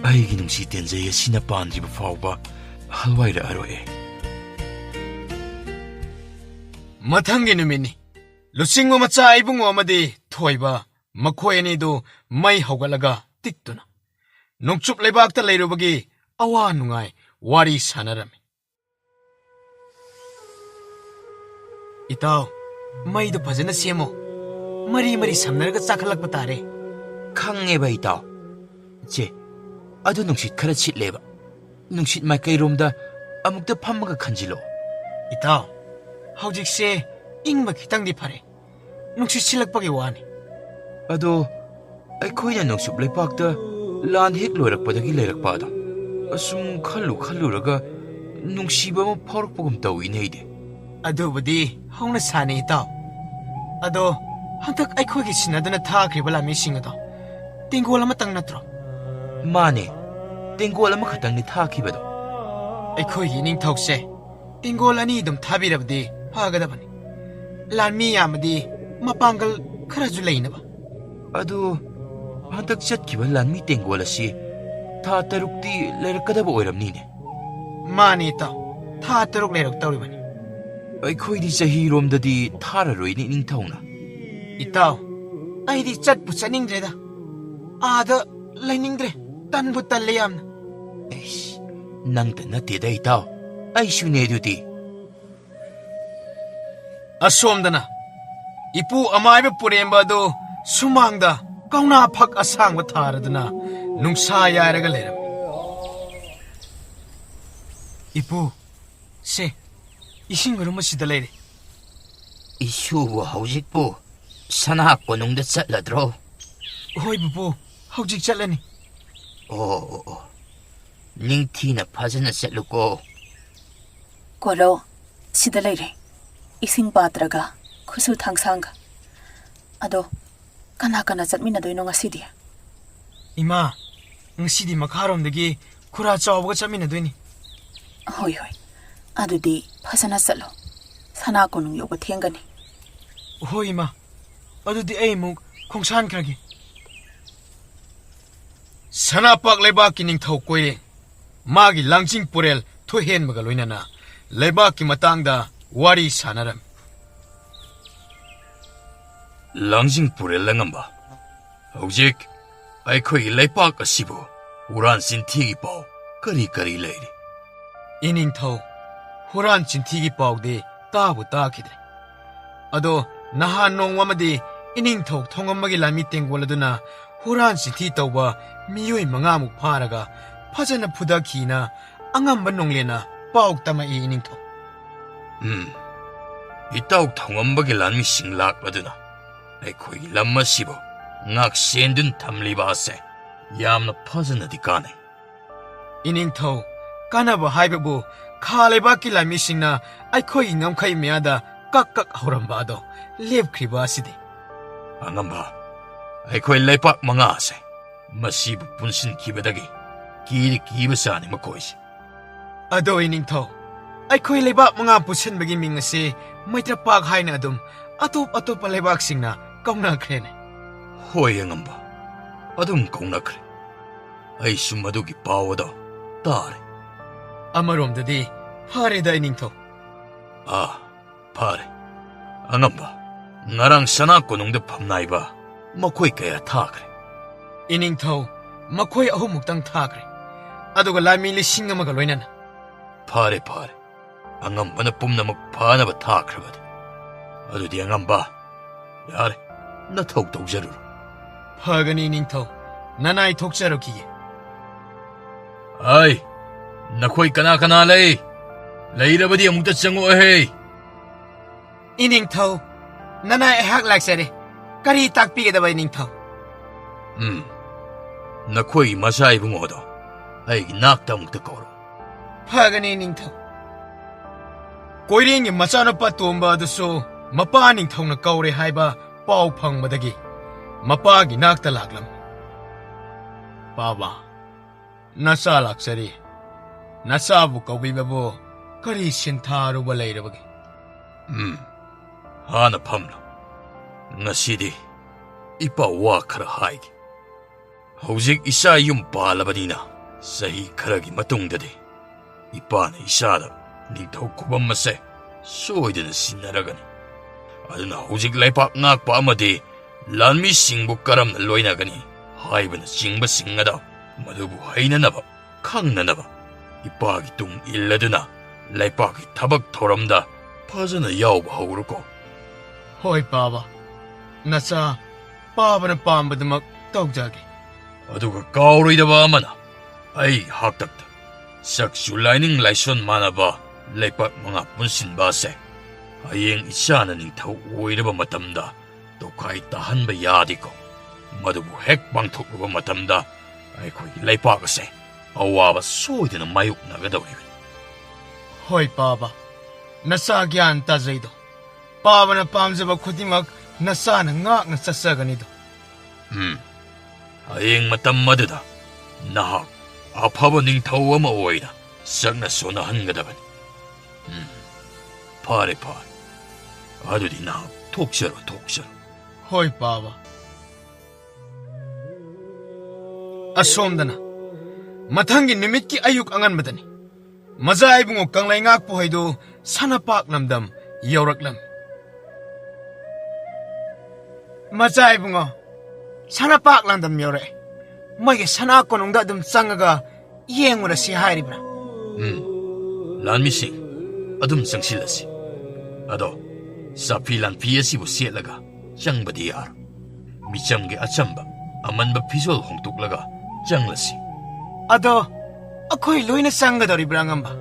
ꯑꯩꯒꯤ ꯅꯨꯡꯁꯤ ꯇꯦꯟꯖꯩ ꯑꯁꯤꯅ ꯄꯥꯟꯗ꯭ꯔꯤꯕ ꯐꯥꯎꯕ ꯍꯜꯋꯥꯏꯔꯛꯑꯔꯣꯏ꯫ ꯃꯊꯪꯒꯤ ꯅꯨꯃꯤꯠꯅꯤ꯫ ꯂꯨꯆꯤꯡꯕ ꯃꯆꯥ ꯏꯕꯨꯡꯉꯣ ꯑꯃꯗꯤ ꯊꯣꯏꯕ, ꯃꯈꯣꯏ ꯑꯅꯤꯗꯨ ꯃꯩ ꯍꯧꯒꯠꯂꯒ ꯇꯤꯛꯇꯨꯅ ꯅꯣꯡꯆꯨꯞ ꯂꯩꯕꯥꯛꯇ ꯂꯩꯔꯨꯕꯒꯤ ꯑꯋꯥ ꯅꯨꯡꯉꯥꯏ ꯋꯥꯔꯤ ꯁꯥꯟꯅꯔꯝꯃꯤ꯫ "ꯏꯇꯥꯎ, ꯃꯩꯗꯣ ꯐꯖꯅ ꯁꯦꯝꯃꯣ꯫ ꯃꯔꯤ ꯃꯔꯤ ꯁꯝꯅꯔꯒ ꯆꯥꯈꯠꯂꯛꯄ ꯇꯥꯔꯦ꯫" "ꯈꯪꯉꯦꯕ, ꯏꯇꯥꯎ꯫ ꯆꯦ, ꯑꯗꯨ ꯅꯨꯡꯁꯤꯠ ꯈꯔ ꯁꯤꯠꯂꯦꯕ꯫ ꯅꯨꯡꯁꯤꯠ ꯃꯥꯏꯀꯩꯔꯣꯝꯗ ꯑꯃꯨꯛꯇ ꯐꯝꯃꯒ ꯈꯟꯖꯤꯜꯂꯣ꯫" "ꯏꯇꯥꯎ, ꯍꯧꯖꯤꯛꯁꯦ ꯏꯪꯕ ꯈꯤꯇꯪꯗꯤ ꯐꯔꯦ꯫ ꯅꯨꯡꯁꯤꯠ ꯁꯤꯠꯂꯛꯄꯒꯤ ꯋꯥꯅꯤ꯫" "ꯑꯗꯣ, ꯑꯩꯈꯣꯏꯅ ꯅꯣꯡꯆꯨꯞ ꯂꯩꯄꯥꯛꯇ ꯂꯥꯟ ꯍꯦꯛ ꯂꯣꯏꯔꯛꯄꯗꯒꯤ ꯂꯩꯔꯛꯄ ꯑꯗꯣ, ꯑꯁꯨꯝ ꯈꯜꯂꯨ ꯈꯜꯂꯨꯔꯒ ꯅꯨꯡꯁꯤꯕ ꯑꯃ ꯐꯥꯎꯔꯛꯄꯒꯨꯝ ꯇꯧꯏꯅꯦ ꯑꯩꯗꯤ꯫" "ꯑꯗꯨꯕꯨꯗꯤ ꯍꯧꯅ ꯁꯥꯅꯤ, ꯏꯇꯥꯎ꯫ ꯑꯗꯣ, ꯍꯟꯗꯛ ꯑꯩꯈꯣꯏꯒꯤ ꯁꯤꯟꯅꯗꯨꯅ ꯊꯥꯈ꯭ꯔꯤꯕ ꯂꯥꯟꯃꯤꯁꯤꯡ ꯑꯗꯣ ꯇꯦꯡꯒꯣꯜ ꯑꯃꯇꯪ ꯅꯠꯇ꯭ꯔꯣ?" "ꯃꯥꯅꯦ, ꯇꯦꯡꯒꯣꯜ ꯑꯃꯈꯛꯇꯪꯅꯤ ꯊꯥꯈꯤꯕꯗꯣ꯫" "ꯑꯩꯈꯣꯏꯒꯤ ꯏꯅꯤꯡꯊꯧꯁꯦ ꯇꯦꯡꯒꯣꯜ ꯑꯅꯤ ꯑꯗꯨꯝ ꯊꯥꯕꯤꯔꯕꯗꯤ ꯐꯒꯗꯕꯅꯤ꯫ ꯂꯥꯟꯃꯤ ꯌꯥꯝꯃꯗꯤ ꯃꯄꯥꯡꯒꯜ ꯈꯔꯁꯨ ꯂꯩꯅꯕ꯫" "ꯑꯗꯨ, ꯍꯟꯗꯛ ꯆꯠꯈꯤꯕ ꯂꯥꯟꯃꯤ ꯇꯦꯡꯒꯣꯜ ꯑꯁꯤ ꯊꯥ ꯇꯔꯨꯛꯇꯤ ꯂꯩꯔꯛꯀꯗꯕ ꯑꯣꯏꯔꯝꯅꯤꯅꯦ?" "ꯃꯥꯅꯤ, ꯏꯇꯥꯎ, ꯊꯥ ꯇꯔꯨꯛ ꯂꯩꯔꯛꯇꯧꯔꯤꯕꯅꯤ꯫" "ꯑꯩꯈꯣꯏꯗꯤ ꯆꯍꯤꯔꯣꯝꯗꯗꯤ ꯊꯥꯔꯔꯣꯏꯅꯦ, ꯏꯅꯤꯡꯊꯧꯅ꯫" "ꯏꯇꯥꯎ, ꯑꯩꯗꯤ ꯆꯠꯄꯨ ꯆꯠꯅꯤꯡꯗ꯭ꯔꯦꯗ꯫ ꯑꯥꯗ ꯂꯩꯅꯤꯡꯗ꯭ꯔꯦ꯫ ꯇꯟꯕꯨ ꯇꯜꯂꯦ ꯌꯥꯝꯅ꯫" "ꯑꯩꯁ, ꯅꯪꯇ ꯅꯠꯇꯦꯗ, ꯏꯇꯥꯎ꯫ ꯑꯩꯁꯨꯅꯦ ꯑꯗꯨꯗꯤ꯫" ꯑꯁꯣꯝꯗꯅ ꯏꯄꯨ ꯑꯃꯥꯏꯕ ꯄꯨꯔꯦꯝꯕ ꯑꯗꯨ ꯁꯨꯃꯥꯡꯗ ꯀꯧꯅꯥ ꯐꯛ ꯑꯁꯥꯡꯕ ꯊꯥꯔꯗꯨꯅ ꯅꯨꯡꯁꯥ ꯌꯥꯏꯔꯒ ꯂꯩꯔꯝꯃꯤ꯫ "ꯏꯄꯨ, ꯁꯦ, ꯏꯁꯤꯡ ꯑꯔꯨꯝ ꯑꯁꯤꯗ ꯂꯩꯔꯦ꯫" "ꯏꯁꯨꯕꯨ ꯍꯧꯖꯤꯛꯄꯨ ꯁꯅꯥ ꯀꯣꯅꯨꯡꯗ ꯆꯠꯂꯗ꯭ꯔꯣ?" "ꯍꯣꯏ ꯄꯨꯄꯨ, ꯍꯧꯖꯤꯛ ꯆꯠꯂꯅꯤ꯫" "ꯑꯣ, ꯑꯣ, ꯑꯣ꯫ ꯅꯤꯡꯊꯤꯅ ꯐꯖꯅ ꯆꯠꯂꯨꯀꯣ꯫" "ꯀꯣꯂꯣ, ꯁꯤꯗ ꯂꯩꯔꯦ, ꯏꯁꯤꯡ ꯄꯥꯇ꯭ꯔꯒ ꯈꯨꯠꯁꯨ ꯊꯥꯡꯁꯥꯡꯒ꯫ ꯑꯗꯣ, ꯀꯅꯥ ꯀꯅꯥ ꯆꯠꯃꯤꯟꯅꯗꯣꯏꯅꯣ ꯉꯁꯤꯗꯤ?" "ꯏꯃꯥ, ꯉꯁꯤꯗꯤ ꯃꯈꯥꯔꯣꯝꯗꯒꯤ ꯈꯨꯔꯥ ꯆꯥꯎꯕꯒ ꯆꯠꯃꯤꯟꯅꯗꯣꯏꯅꯤ꯫" "ꯍꯣꯏ, ꯍꯣꯏ, ꯑꯗꯨꯗꯤ ꯐꯖꯅ ꯆꯠꯂꯣ, ꯁꯅꯥ ꯀꯣꯅꯨꯡ ꯌꯧꯕ ꯊꯦꯡꯒꯅꯤ꯫" "ꯍꯣꯏ ꯏꯃꯥ, ꯑꯗꯨꯗꯤ ꯑꯩ ꯑꯃꯨꯛ ꯈꯣꯡꯁꯥꯟꯈ꯭ꯔꯒꯦ꯫" ꯁꯅꯥꯄꯥꯛ ꯂꯩꯕꯥꯛꯀꯤ ꯅꯤꯡꯊꯧ ꯀꯣꯏꯔꯦꯡ ꯃꯥꯒꯤ ꯂꯥꯡꯖꯤꯡ ꯄꯨꯔꯦꯜ ꯊꯣꯏꯍꯦꯟꯕꯒ ꯂꯣꯏꯅꯅ ꯂꯩꯕꯥꯛꯀꯤ ꯃꯇꯥꯡꯗ ꯋꯥꯔꯤ ꯁꯥꯟꯅꯔꯝꯃꯤ꯫ ꯂꯥꯡꯖꯤꯡ ꯄꯨꯔꯦꯜ ꯑꯉꯝꯕ, ꯍꯧꯖꯤꯛ ꯑꯩꯈꯣꯏꯒꯤ ꯂꯩꯄꯥꯛ ꯑꯁꯤꯕꯨ ꯍꯨꯔꯥꯟ ꯆꯤꯟꯊꯤꯒꯤ ꯄꯥꯎ ꯀꯔꯤ ꯀꯔꯤ ꯂꯩꯔꯤ? ꯏꯅꯤꯡꯊꯧ, ꯍꯨꯔꯥꯟ ꯆꯤꯟꯊꯤꯒꯤ ꯄꯥꯎꯗꯤ ꯇꯥꯕꯨ ꯇꯥꯈꯤꯗ꯭ꯔꯦ꯫ ꯑꯗꯣ ꯅꯍꯥꯟ ꯅꯣꯡꯃ ꯑꯃꯗꯤ ꯏꯅꯤꯡꯊꯧ ꯊꯣꯡꯉꯝꯕꯒꯤ ꯂꯥꯟꯃꯤ ꯇꯦꯡꯒꯣꯜ ꯑꯗꯨꯅ ꯍꯨꯔꯥꯟ ꯆꯤꯟꯊꯤ ꯇꯧꯕ ꯃꯤꯑꯣꯏ ꯃꯉꯥꯃꯨꯛ ꯐꯥꯔꯒ ꯐꯖꯅ ꯐꯨꯗꯈꯤꯅ ꯑꯉꯝꯕ ꯅꯣꯡꯂꯦꯟꯅ ꯄꯥꯎ ꯇꯝꯃꯛꯏ, ꯏꯅꯤꯡꯊꯧ꯫ ꯎꯝ, ꯏꯇꯥꯎ ꯊꯣꯡꯉꯝꯕꯒꯤ ꯂꯥꯟꯃꯤꯁꯤꯡ ꯂꯥꯛꯂꯗꯨꯅ ꯑꯩꯈꯣꯏꯒꯤ ꯂꯝ ꯑꯁꯤꯕꯨ ꯉꯥꯛꯁꯦꯟꯗꯨꯅ ꯊꯝꯂꯤꯕ ꯑꯁꯦ ꯌꯥꯝꯅ ꯐꯖꯅꯗꯤ ꯀꯥꯟꯅꯩ꯫ ꯏꯅꯤꯡꯊꯧ, ꯀꯥꯟꯅꯕ ꯍꯥꯏꯕꯕꯨ ꯈꯥ ꯂꯩꯕꯥꯛꯀꯤ ꯂꯥꯟꯃꯤꯁꯤꯡꯅ ꯑꯩꯈꯣꯏꯒꯤ ꯉꯝꯈꯩ ꯃꯌꯥꯗ ꯀꯛ ꯀꯛ ꯍꯧꯔꯝꯕ ꯑꯗꯣ ꯂꯦꯞꯈ꯭ꯔꯤꯕ ꯑꯁꯤꯗꯤ꯫ ꯑꯉꯝꯕ, ꯑꯩꯈꯣꯏ ꯂꯩꯄꯥꯛ ꯃꯉꯥ ꯑꯁꯦ ꯃꯁꯤꯕꯨ ꯄꯨꯟꯁꯤꯟꯈꯤꯕꯗꯒꯤ ꯀꯤꯔꯤ ꯀꯤꯕ ꯆꯥꯅꯤ ꯃꯈꯣꯏꯁꯦ꯫ ꯑꯗꯣ ꯏꯅꯤꯡꯊꯧ, ꯑꯩꯈꯣꯏ ꯂꯩꯕꯥꯛ ꯃꯉꯥ ꯄꯨꯟꯁꯤꯟꯕꯒꯤ ꯃꯤꯡ ꯑꯁꯤ ꯃꯩꯇ꯭ꯔꯄꯥꯛ ꯍꯥꯏꯅ ꯑꯗꯨꯝ ꯑꯇꯣꯞ ꯑꯇꯣꯞꯄ ꯂꯩꯕꯥꯛꯁꯤꯡꯅ ꯀꯧꯅꯈ꯭ꯔꯦꯅꯦ꯫ ꯍꯣꯏ ꯑꯉꯝꯕ, ꯑꯗꯨꯝ ꯀꯧꯅꯈ꯭ꯔꯦ꯫ ꯑꯩꯁꯨ ꯃꯗꯨꯒꯤ ꯄꯥꯎ ꯑꯗꯣ ꯇꯥꯔꯦ꯫ ꯑꯃꯔꯣꯝꯗꯗꯤ ꯐꯔꯦꯗ ꯏꯅꯤꯡꯊꯧ꯫ ꯑꯥ, ꯐꯔꯦ꯫ ꯑꯉꯝꯕ, ꯉꯔꯥꯡ ꯁꯅꯥ ꯀꯣꯅꯨꯡꯗ ꯐꯝꯅꯥꯏꯕ ꯃꯈꯣꯏ ꯀꯌꯥ ꯊꯥꯈ꯭ꯔꯦ? ꯏꯅꯤꯡꯊꯧ, ꯃꯈꯣꯏ ꯑꯍꯨꯝꯃꯨꯛꯇꯪ ꯊꯥꯈ꯭ꯔꯦ, ꯑꯗꯨꯒ ꯂꯥꯟꯃꯤ ꯂꯤꯁꯤꯡ ꯑꯃꯒ ꯂꯣꯏꯅꯅ꯫ ꯐꯔꯦ, ꯐꯔꯦ꯫ ꯑꯉꯝꯕꯅ ꯄꯨꯝꯅꯃꯛ ꯐꯥꯅꯕ ꯊꯥꯈ꯭ꯔꯕꯗꯤ꯫ ꯑꯗꯨꯗꯤ ꯑꯉꯝꯕ, ꯌꯥꯔꯦ, ꯅꯊꯧ ꯇꯧꯖꯔꯨꯔꯣ꯫ ꯐꯒꯅꯤ ꯏꯅꯤꯡꯊꯧ, ꯅꯅꯥꯏ ꯊꯣꯛꯆꯔꯨꯈꯤꯒꯦ꯫ ꯑꯩ, ꯅꯈꯣꯏ ꯀꯅꯥ ꯀꯅꯥ ꯂꯩ? ꯂꯩꯔꯕꯗꯤ ꯑꯃꯨꯛꯇ ꯆꯪꯉꯛꯑꯣꯍꯦ꯫ ꯏꯅꯤꯡꯊꯧ, ꯅꯅꯥꯏ ꯑꯩꯍꯥꯛ ꯂꯥꯛꯆꯔꯦ꯫ ꯀꯔꯤ ꯇꯥꯛꯄꯤꯒꯗꯕ ꯏꯅꯤꯡꯊꯧ? ꯎꯝ, ꯅꯈꯣꯏꯒꯤ ꯃꯆꯥ ꯏꯕꯨꯡꯉꯣꯗꯣ ꯑꯩꯒꯤ ꯅꯥꯛꯇ ꯑꯃꯨꯛꯇ ꯀꯧꯔꯣ꯫ ꯐꯒꯅꯤ ꯏꯅꯤꯡꯊꯧ꯫ ꯀꯣꯏꯔꯦꯡꯒꯤ ꯃꯆꯥꯅꯨꯄꯥ ꯇꯣꯝꯕ ꯑꯗꯨꯁꯨ ꯃꯄꯥ ꯅꯤꯡꯊꯧꯅ ꯀꯧꯔꯦ ꯍꯥꯏꯕ ꯄꯥꯎ ꯐꯪꯕꯗꯒꯤ ꯃꯄꯥꯒꯤ ꯅꯥꯛꯇ ꯂꯥꯛꯂꯝꯃꯤ꯫ ꯄꯥꯕ, ꯅꯆꯥ ꯂꯥꯛꯆꯔꯤ꯫ ꯅꯆꯥꯕꯨ ꯀꯧꯕꯤꯕꯕꯨ ꯀꯔꯤ ꯁꯤꯟꯊꯥꯔꯨꯕ ꯂꯩꯔꯕꯒꯦ? ꯎꯝ, ꯍꯥꯟꯅ ꯐꯝꯂꯣ꯫ ꯉꯁꯤꯗꯤ ꯏꯄꯥ ꯋꯥ ꯈꯔ ꯍꯥꯏꯒꯦ꯫ ꯍꯧꯖꯤꯛ ꯏꯆꯥ ꯌꯨꯝ ꯄꯥꯜꯂꯕꯅꯤꯅ, ꯆꯍꯤ ꯈꯔꯒꯤ ꯃꯇꯨꯡꯗꯗꯤ ꯏꯄꯥꯅ ꯏꯆꯥꯗ ꯅꯤꯡꯊꯧ ꯈꯨꯕꯝ ꯑꯁꯦ ꯁꯣꯏꯗꯅ ꯁꯤꯟꯅꯔꯒꯅꯤ꯫ ꯑꯗꯨꯅ ꯍꯧꯖꯤꯛ ꯂꯩꯄꯥꯛ ꯉꯥꯛꯄ ꯑꯃꯗꯤ ꯂꯥꯟꯃꯤꯁꯤꯡꯕꯨ ꯀꯔꯝꯅ ꯂꯣꯏꯅꯒꯅꯤ ꯍꯥꯏꯕꯅꯆꯤꯡꯕꯁꯤꯡ ꯑꯗꯣ, ꯃꯗꯨꯕꯨ ꯍꯩꯅꯅꯕ, ꯈꯪꯅꯅꯕ, ꯏꯄꯥꯒꯤ ꯇꯨꯡ ꯏꯜꯂꯗꯨꯅ ꯂꯩꯄꯥꯛꯀꯤ ꯊꯕꯛ ꯊꯧꯔꯝꯗ ꯐꯖꯅ ꯌꯥꯎꯕ ꯍꯧꯔꯨꯀꯣ꯫ ꯍꯣꯏ ꯄꯥꯕ, ꯅꯆꯥ ꯄꯥꯕꯅ ꯄꯥꯝꯕꯗꯨꯃꯛ ꯇꯧꯖꯒꯦ꯫ ꯑꯗꯨꯒ ꯀꯥꯎꯔꯣꯏꯗꯕ ꯑꯃꯅ, ꯑꯩ ꯍꯥꯛꯇꯛꯇ ꯆꯛꯁꯨ ꯂꯥꯏꯅꯤꯡ ꯂꯥꯏꯁꯣꯟ ꯃꯥꯟꯅꯕ ꯂꯩꯄꯥꯛ ꯃꯉꯥ ꯄꯨꯟꯁꯤꯟꯕ ꯑꯁꯦ ꯍꯌꯦꯡ ꯏꯆꯥꯅ ꯅꯤꯡꯊꯧ ꯑꯣꯏꯔꯕ ꯃꯇꯝꯗ ꯇꯣꯈꯥꯏ ꯇꯥꯍꯟꯕ ꯌꯥꯗꯦꯀꯣ꯫ ꯃꯗꯨꯕꯨ ꯍꯦꯛ ꯄꯥꯡꯊꯣꯛꯂꯨꯕ ꯃꯇꯝꯗ ꯑꯩꯈꯣꯏꯒꯤ ꯂꯩꯄꯥꯛ ꯑꯁꯦ ꯑꯋꯥꯕ ꯁꯣꯏꯗꯅ ꯃꯥꯌꯣꯛꯅꯒꯗꯧꯔꯤꯕꯅꯤ꯫ ꯍꯣꯏ ꯄꯥꯕ, ꯅꯆꯥ ꯒ꯭ꯌꯥꯟ ꯇꯥꯖꯩꯗꯣ꯫ ꯄꯥꯕꯅ ꯄꯥꯝꯖꯕ ꯈꯨꯗꯤꯡꯃꯛ ꯅꯆꯥꯅ ꯉꯥꯛꯅ ꯆꯠꯆꯒꯅꯤꯗꯣ꯫ ꯎꯝ, ꯍꯌꯦꯡ ꯃꯇꯝ ꯑꯗꯨꯗ ꯅꯍꯥꯛ ꯑꯐꯕ ꯅꯤꯡꯊꯧ ꯑꯃ ꯑꯣꯏꯅ ꯁꯛꯅ ꯁꯣꯟꯅꯍꯟꯒꯗꯕꯅꯤ꯫ ꯎꯝ, ꯐꯔꯦ, ꯐꯔꯦ꯫ ꯑꯗꯨꯗꯤ ꯅꯍꯥꯛ ꯊꯣꯛꯆꯔꯣ, ꯊꯣꯛꯆꯔꯣ꯫ ꯍꯣꯏ ꯄꯥꯕ꯫ ꯑꯁꯣꯝꯗꯅ ꯃꯊꯪꯒꯤ ꯅꯨꯃꯤꯠꯀꯤ ꯑꯌꯨꯛ ꯑꯉꯟꯕꯗꯅꯤ꯫ ꯃꯖꯥ ꯏꯕꯨꯡꯉꯣ ꯀꯪꯂꯩꯉꯥꯛꯄ ꯍꯣꯏꯗꯨ ꯁꯅꯥꯄꯥꯛ ꯂꯝꯗꯝ ꯌꯧꯔꯛꯂꯝꯃꯤ꯫ ꯃꯖꯥ ꯏꯕꯨꯡꯉꯣ, ꯁꯅꯥꯄꯥꯛ ꯂꯝꯗꯝ ꯌꯧꯔꯛꯑꯦ꯫ ꯃꯣꯏꯒꯤ ꯁꯅꯥ ꯀꯣꯅꯨꯡꯗ ꯑꯗꯨꯝ ꯆꯪꯉꯒ ꯌꯦꯡꯉꯨꯔꯁꯤ ꯍꯥꯏꯔꯤꯕ꯭ꯔꯥ? ꯎꯝ, ꯂꯥꯟꯃꯤꯁꯤꯡ, ꯑꯗꯨꯝ ꯆꯪꯁꯤꯜꯂꯁꯤ꯫ ꯑꯗꯣ ꯆꯥꯐꯤ ꯂꯥꯟꯐꯤ ꯑꯁꯤꯕꯨ ꯁꯦꯠꯂꯒ ꯆꯪꯕꯗꯤ ꯌꯥꯔꯣꯏ꯫ ꯃꯤꯆꯝꯒꯤ ꯑꯆꯝꯕ ꯑꯃꯟꯕ ꯐꯤꯖꯣꯜ ꯍꯣꯡꯗꯣꯛꯂꯒ ꯆꯪꯂꯁꯤ꯫ ꯑꯗꯣ ꯑꯩꯈꯣꯏ ꯂꯣꯏꯅ ꯆꯪꯒꯗꯧꯔꯤꯕ꯭ꯔꯥ, ꯑꯉꯝꯕ?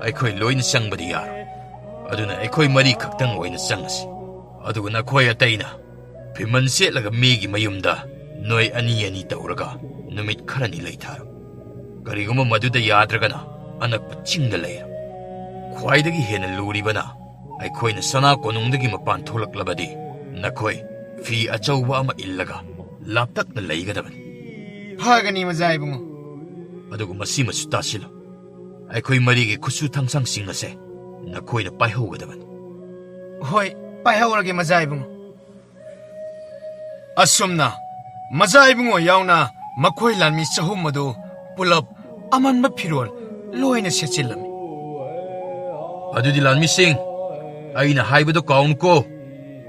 ꯑꯩꯈꯣꯏ ꯂꯣꯏꯅ ꯆꯪꯕꯗꯤ ꯌꯥꯔꯣꯏ꯫ ꯑꯗꯨꯅ ꯑꯩꯈꯣꯏ ꯃꯔꯤ ꯈꯛꯇꯪ ꯑꯣꯏꯅ ꯆꯪꯉꯁꯤ꯫ ꯑꯗꯨꯒ ꯅꯈꯣꯏ ꯑꯇꯩꯅ ꯐꯤꯃꯟ ꯁꯦꯠꯂꯒ ꯃꯤꯒꯤ ꯃꯌꯨꯝꯗ ꯅꯣꯏ ꯑꯅꯤ ꯑꯅꯤ ꯇꯧꯔꯒ ꯅꯨꯃꯤꯠ ꯈꯔꯅꯤ ꯂꯩꯊꯔꯣ꯫ ꯀꯔꯤꯒꯨꯝꯕ ꯃꯗꯨꯗ ꯌꯥꯗ꯭ꯔꯒꯅ ꯑꯅꯛꯄ ꯆꯤꯡꯗ ꯂꯩꯔꯣ꯫ ꯈ꯭ꯋꯥꯏꯗꯒꯤ ꯍꯦꯟꯅ ꯂꯨꯔꯤꯕꯅ, ꯑꯩꯈꯣꯏꯅ ꯁꯅꯥ ꯀꯣꯅꯨꯡꯗꯒꯤ ꯃꯄꯥꯟ ꯊꯣꯛꯂꯛꯂꯕꯗꯤ ꯅꯈꯣꯏ ꯐꯤ ꯑꯆꯧꯕ ꯑꯃ ꯏꯜꯂꯒ ꯂꯥꯞꯇꯛꯅ ꯂꯩꯒꯗꯕꯅꯤ꯫ ꯐꯒꯅꯤ, ꯃꯖꯥ ꯏꯕꯨꯡꯉꯣ꯫ ꯑꯗꯨꯒ ꯃꯁꯤꯃꯁꯨ ꯇꯥꯁꯤꯜꯂꯨ, ꯑꯩꯈꯣꯏ ꯃꯔꯤꯒꯤ ꯈꯨꯠꯁꯨ ꯊꯥꯡꯁꯥꯡꯁꯤꯡ ꯑꯁꯦ ꯅꯈꯣꯏꯅ ꯄꯥꯏꯍꯧꯒꯗꯕꯅꯤ꯫ ꯍꯣꯏ, ꯄꯥꯏꯍꯧꯔꯒꯦ, ꯃꯖꯥ ꯏꯕꯨꯡꯉꯣ꯫ ꯑꯁꯨꯝꯅ ꯃꯖꯥ ꯏꯕꯨꯡꯉꯣ ꯌꯥꯎꯅ ꯃꯈꯣꯏ ꯂꯥꯟꯃꯤ ꯆꯍꯨꯝ ꯑꯗꯨ ꯄꯨꯂꯞ ꯑꯃꯟꯕ ꯐꯤꯔꯣꯜ ꯂꯣꯏꯅ ꯁꯦꯠꯆꯤꯜꯂꯝꯃꯤ꯫ "ꯑꯗꯨꯗꯤ ꯂꯥꯟꯃꯤꯁꯤꯡ, ꯑꯩꯅ ꯍꯥꯏꯕꯗꯣ ꯀꯥꯎꯅꯨꯀꯣ,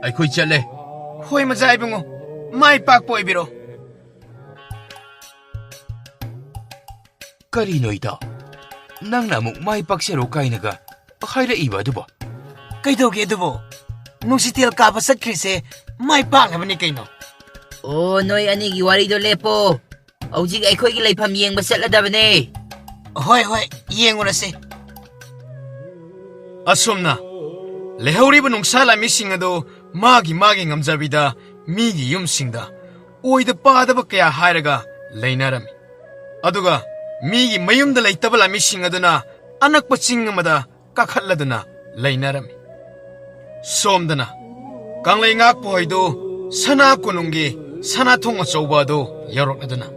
ꯑꯩꯈꯣꯏ ꯆꯠꯂꯦ꯫" "ꯍꯣꯏ ꯃꯆꯥ ꯏꯕꯨꯡꯉꯣ, ꯃꯥꯏ ꯄꯥꯛꯄ ꯑꯣꯏꯕꯤꯔꯣ꯫" "ꯀꯔꯤꯅꯣ ꯏꯇꯥꯎ, ꯅꯪꯅ ꯑꯃꯨꯛ ꯃꯥꯏ ꯄꯥꯛꯆꯔꯣ ꯀꯥꯏꯅꯒ ꯍꯥꯏꯔꯛꯏꯕ ꯑꯗꯨꯕꯣ?" "ꯀꯩꯗꯧꯒꯦ ꯑꯗꯨꯕꯣ? ꯅꯨꯡꯁꯤꯇꯦꯜ ꯀꯥꯞꯄ ꯆꯠꯈ꯭ꯔꯤꯁꯦ ꯃꯥꯏ ꯄꯥꯛꯅꯕꯅꯤ ꯀꯩꯅꯣ꯫" "ꯑꯣ, ꯅꯣꯏ ꯑꯅꯤꯒꯤ ꯋꯥꯔꯤꯗꯣ ꯂꯦꯞꯄꯣ꯫ ꯍꯧꯖꯤꯛ ꯑꯩꯈꯣꯏꯒꯤ ꯂꯩꯐꯝ ꯌꯦꯡꯕ ꯆꯠꯂꯗꯕꯅꯦ꯫" "ꯍꯣꯏ, ꯍꯣꯏ, ꯌꯦꯡꯉꯨꯔꯁꯤ꯫" ꯑꯁꯨꯝꯅ ꯂꯩꯍꯧꯔꯤꯕ ꯅꯨꯡꯁꯥ ꯂꯥꯟꯃꯤꯁꯤꯡ ꯑꯗꯨ ꯃꯥꯒꯤ ꯃꯥꯒꯤ ꯉꯝꯖꯕꯤꯗ ꯃꯤꯒꯤ ꯌꯨꯝꯁꯤꯡꯗ ꯑꯣꯏꯗ ꯄꯥꯗꯕ ꯀꯌꯥ ꯍꯥꯏꯔꯒ ꯂꯩꯅꯔꯝꯃꯤ꯫ ꯑꯗꯨꯒ ꯃꯤꯒꯤ ꯃꯌꯨꯝꯗ ꯂꯩꯇꯕ ꯂꯥꯟꯃꯤꯁꯤꯡ ꯑꯗꯨꯅ ꯑꯅꯛꯄ ꯆꯤꯡ ꯑꯃꯗ ꯀꯥꯈꯠꯂꯗꯨꯅ ꯂꯩꯅꯔꯝꯃꯤ꯫ ꯁꯣꯝꯗꯅ ꯀꯪꯂꯩ ꯉꯥꯛꯄ ꯍꯣꯏꯗꯨ ꯁꯅꯥ ꯀꯣꯅꯨꯡꯒꯤ ꯁꯅꯥꯊꯣꯡ ꯑꯆꯧꯕ ꯑꯗꯨ ꯌꯧꯔꯛꯂꯗꯨꯅ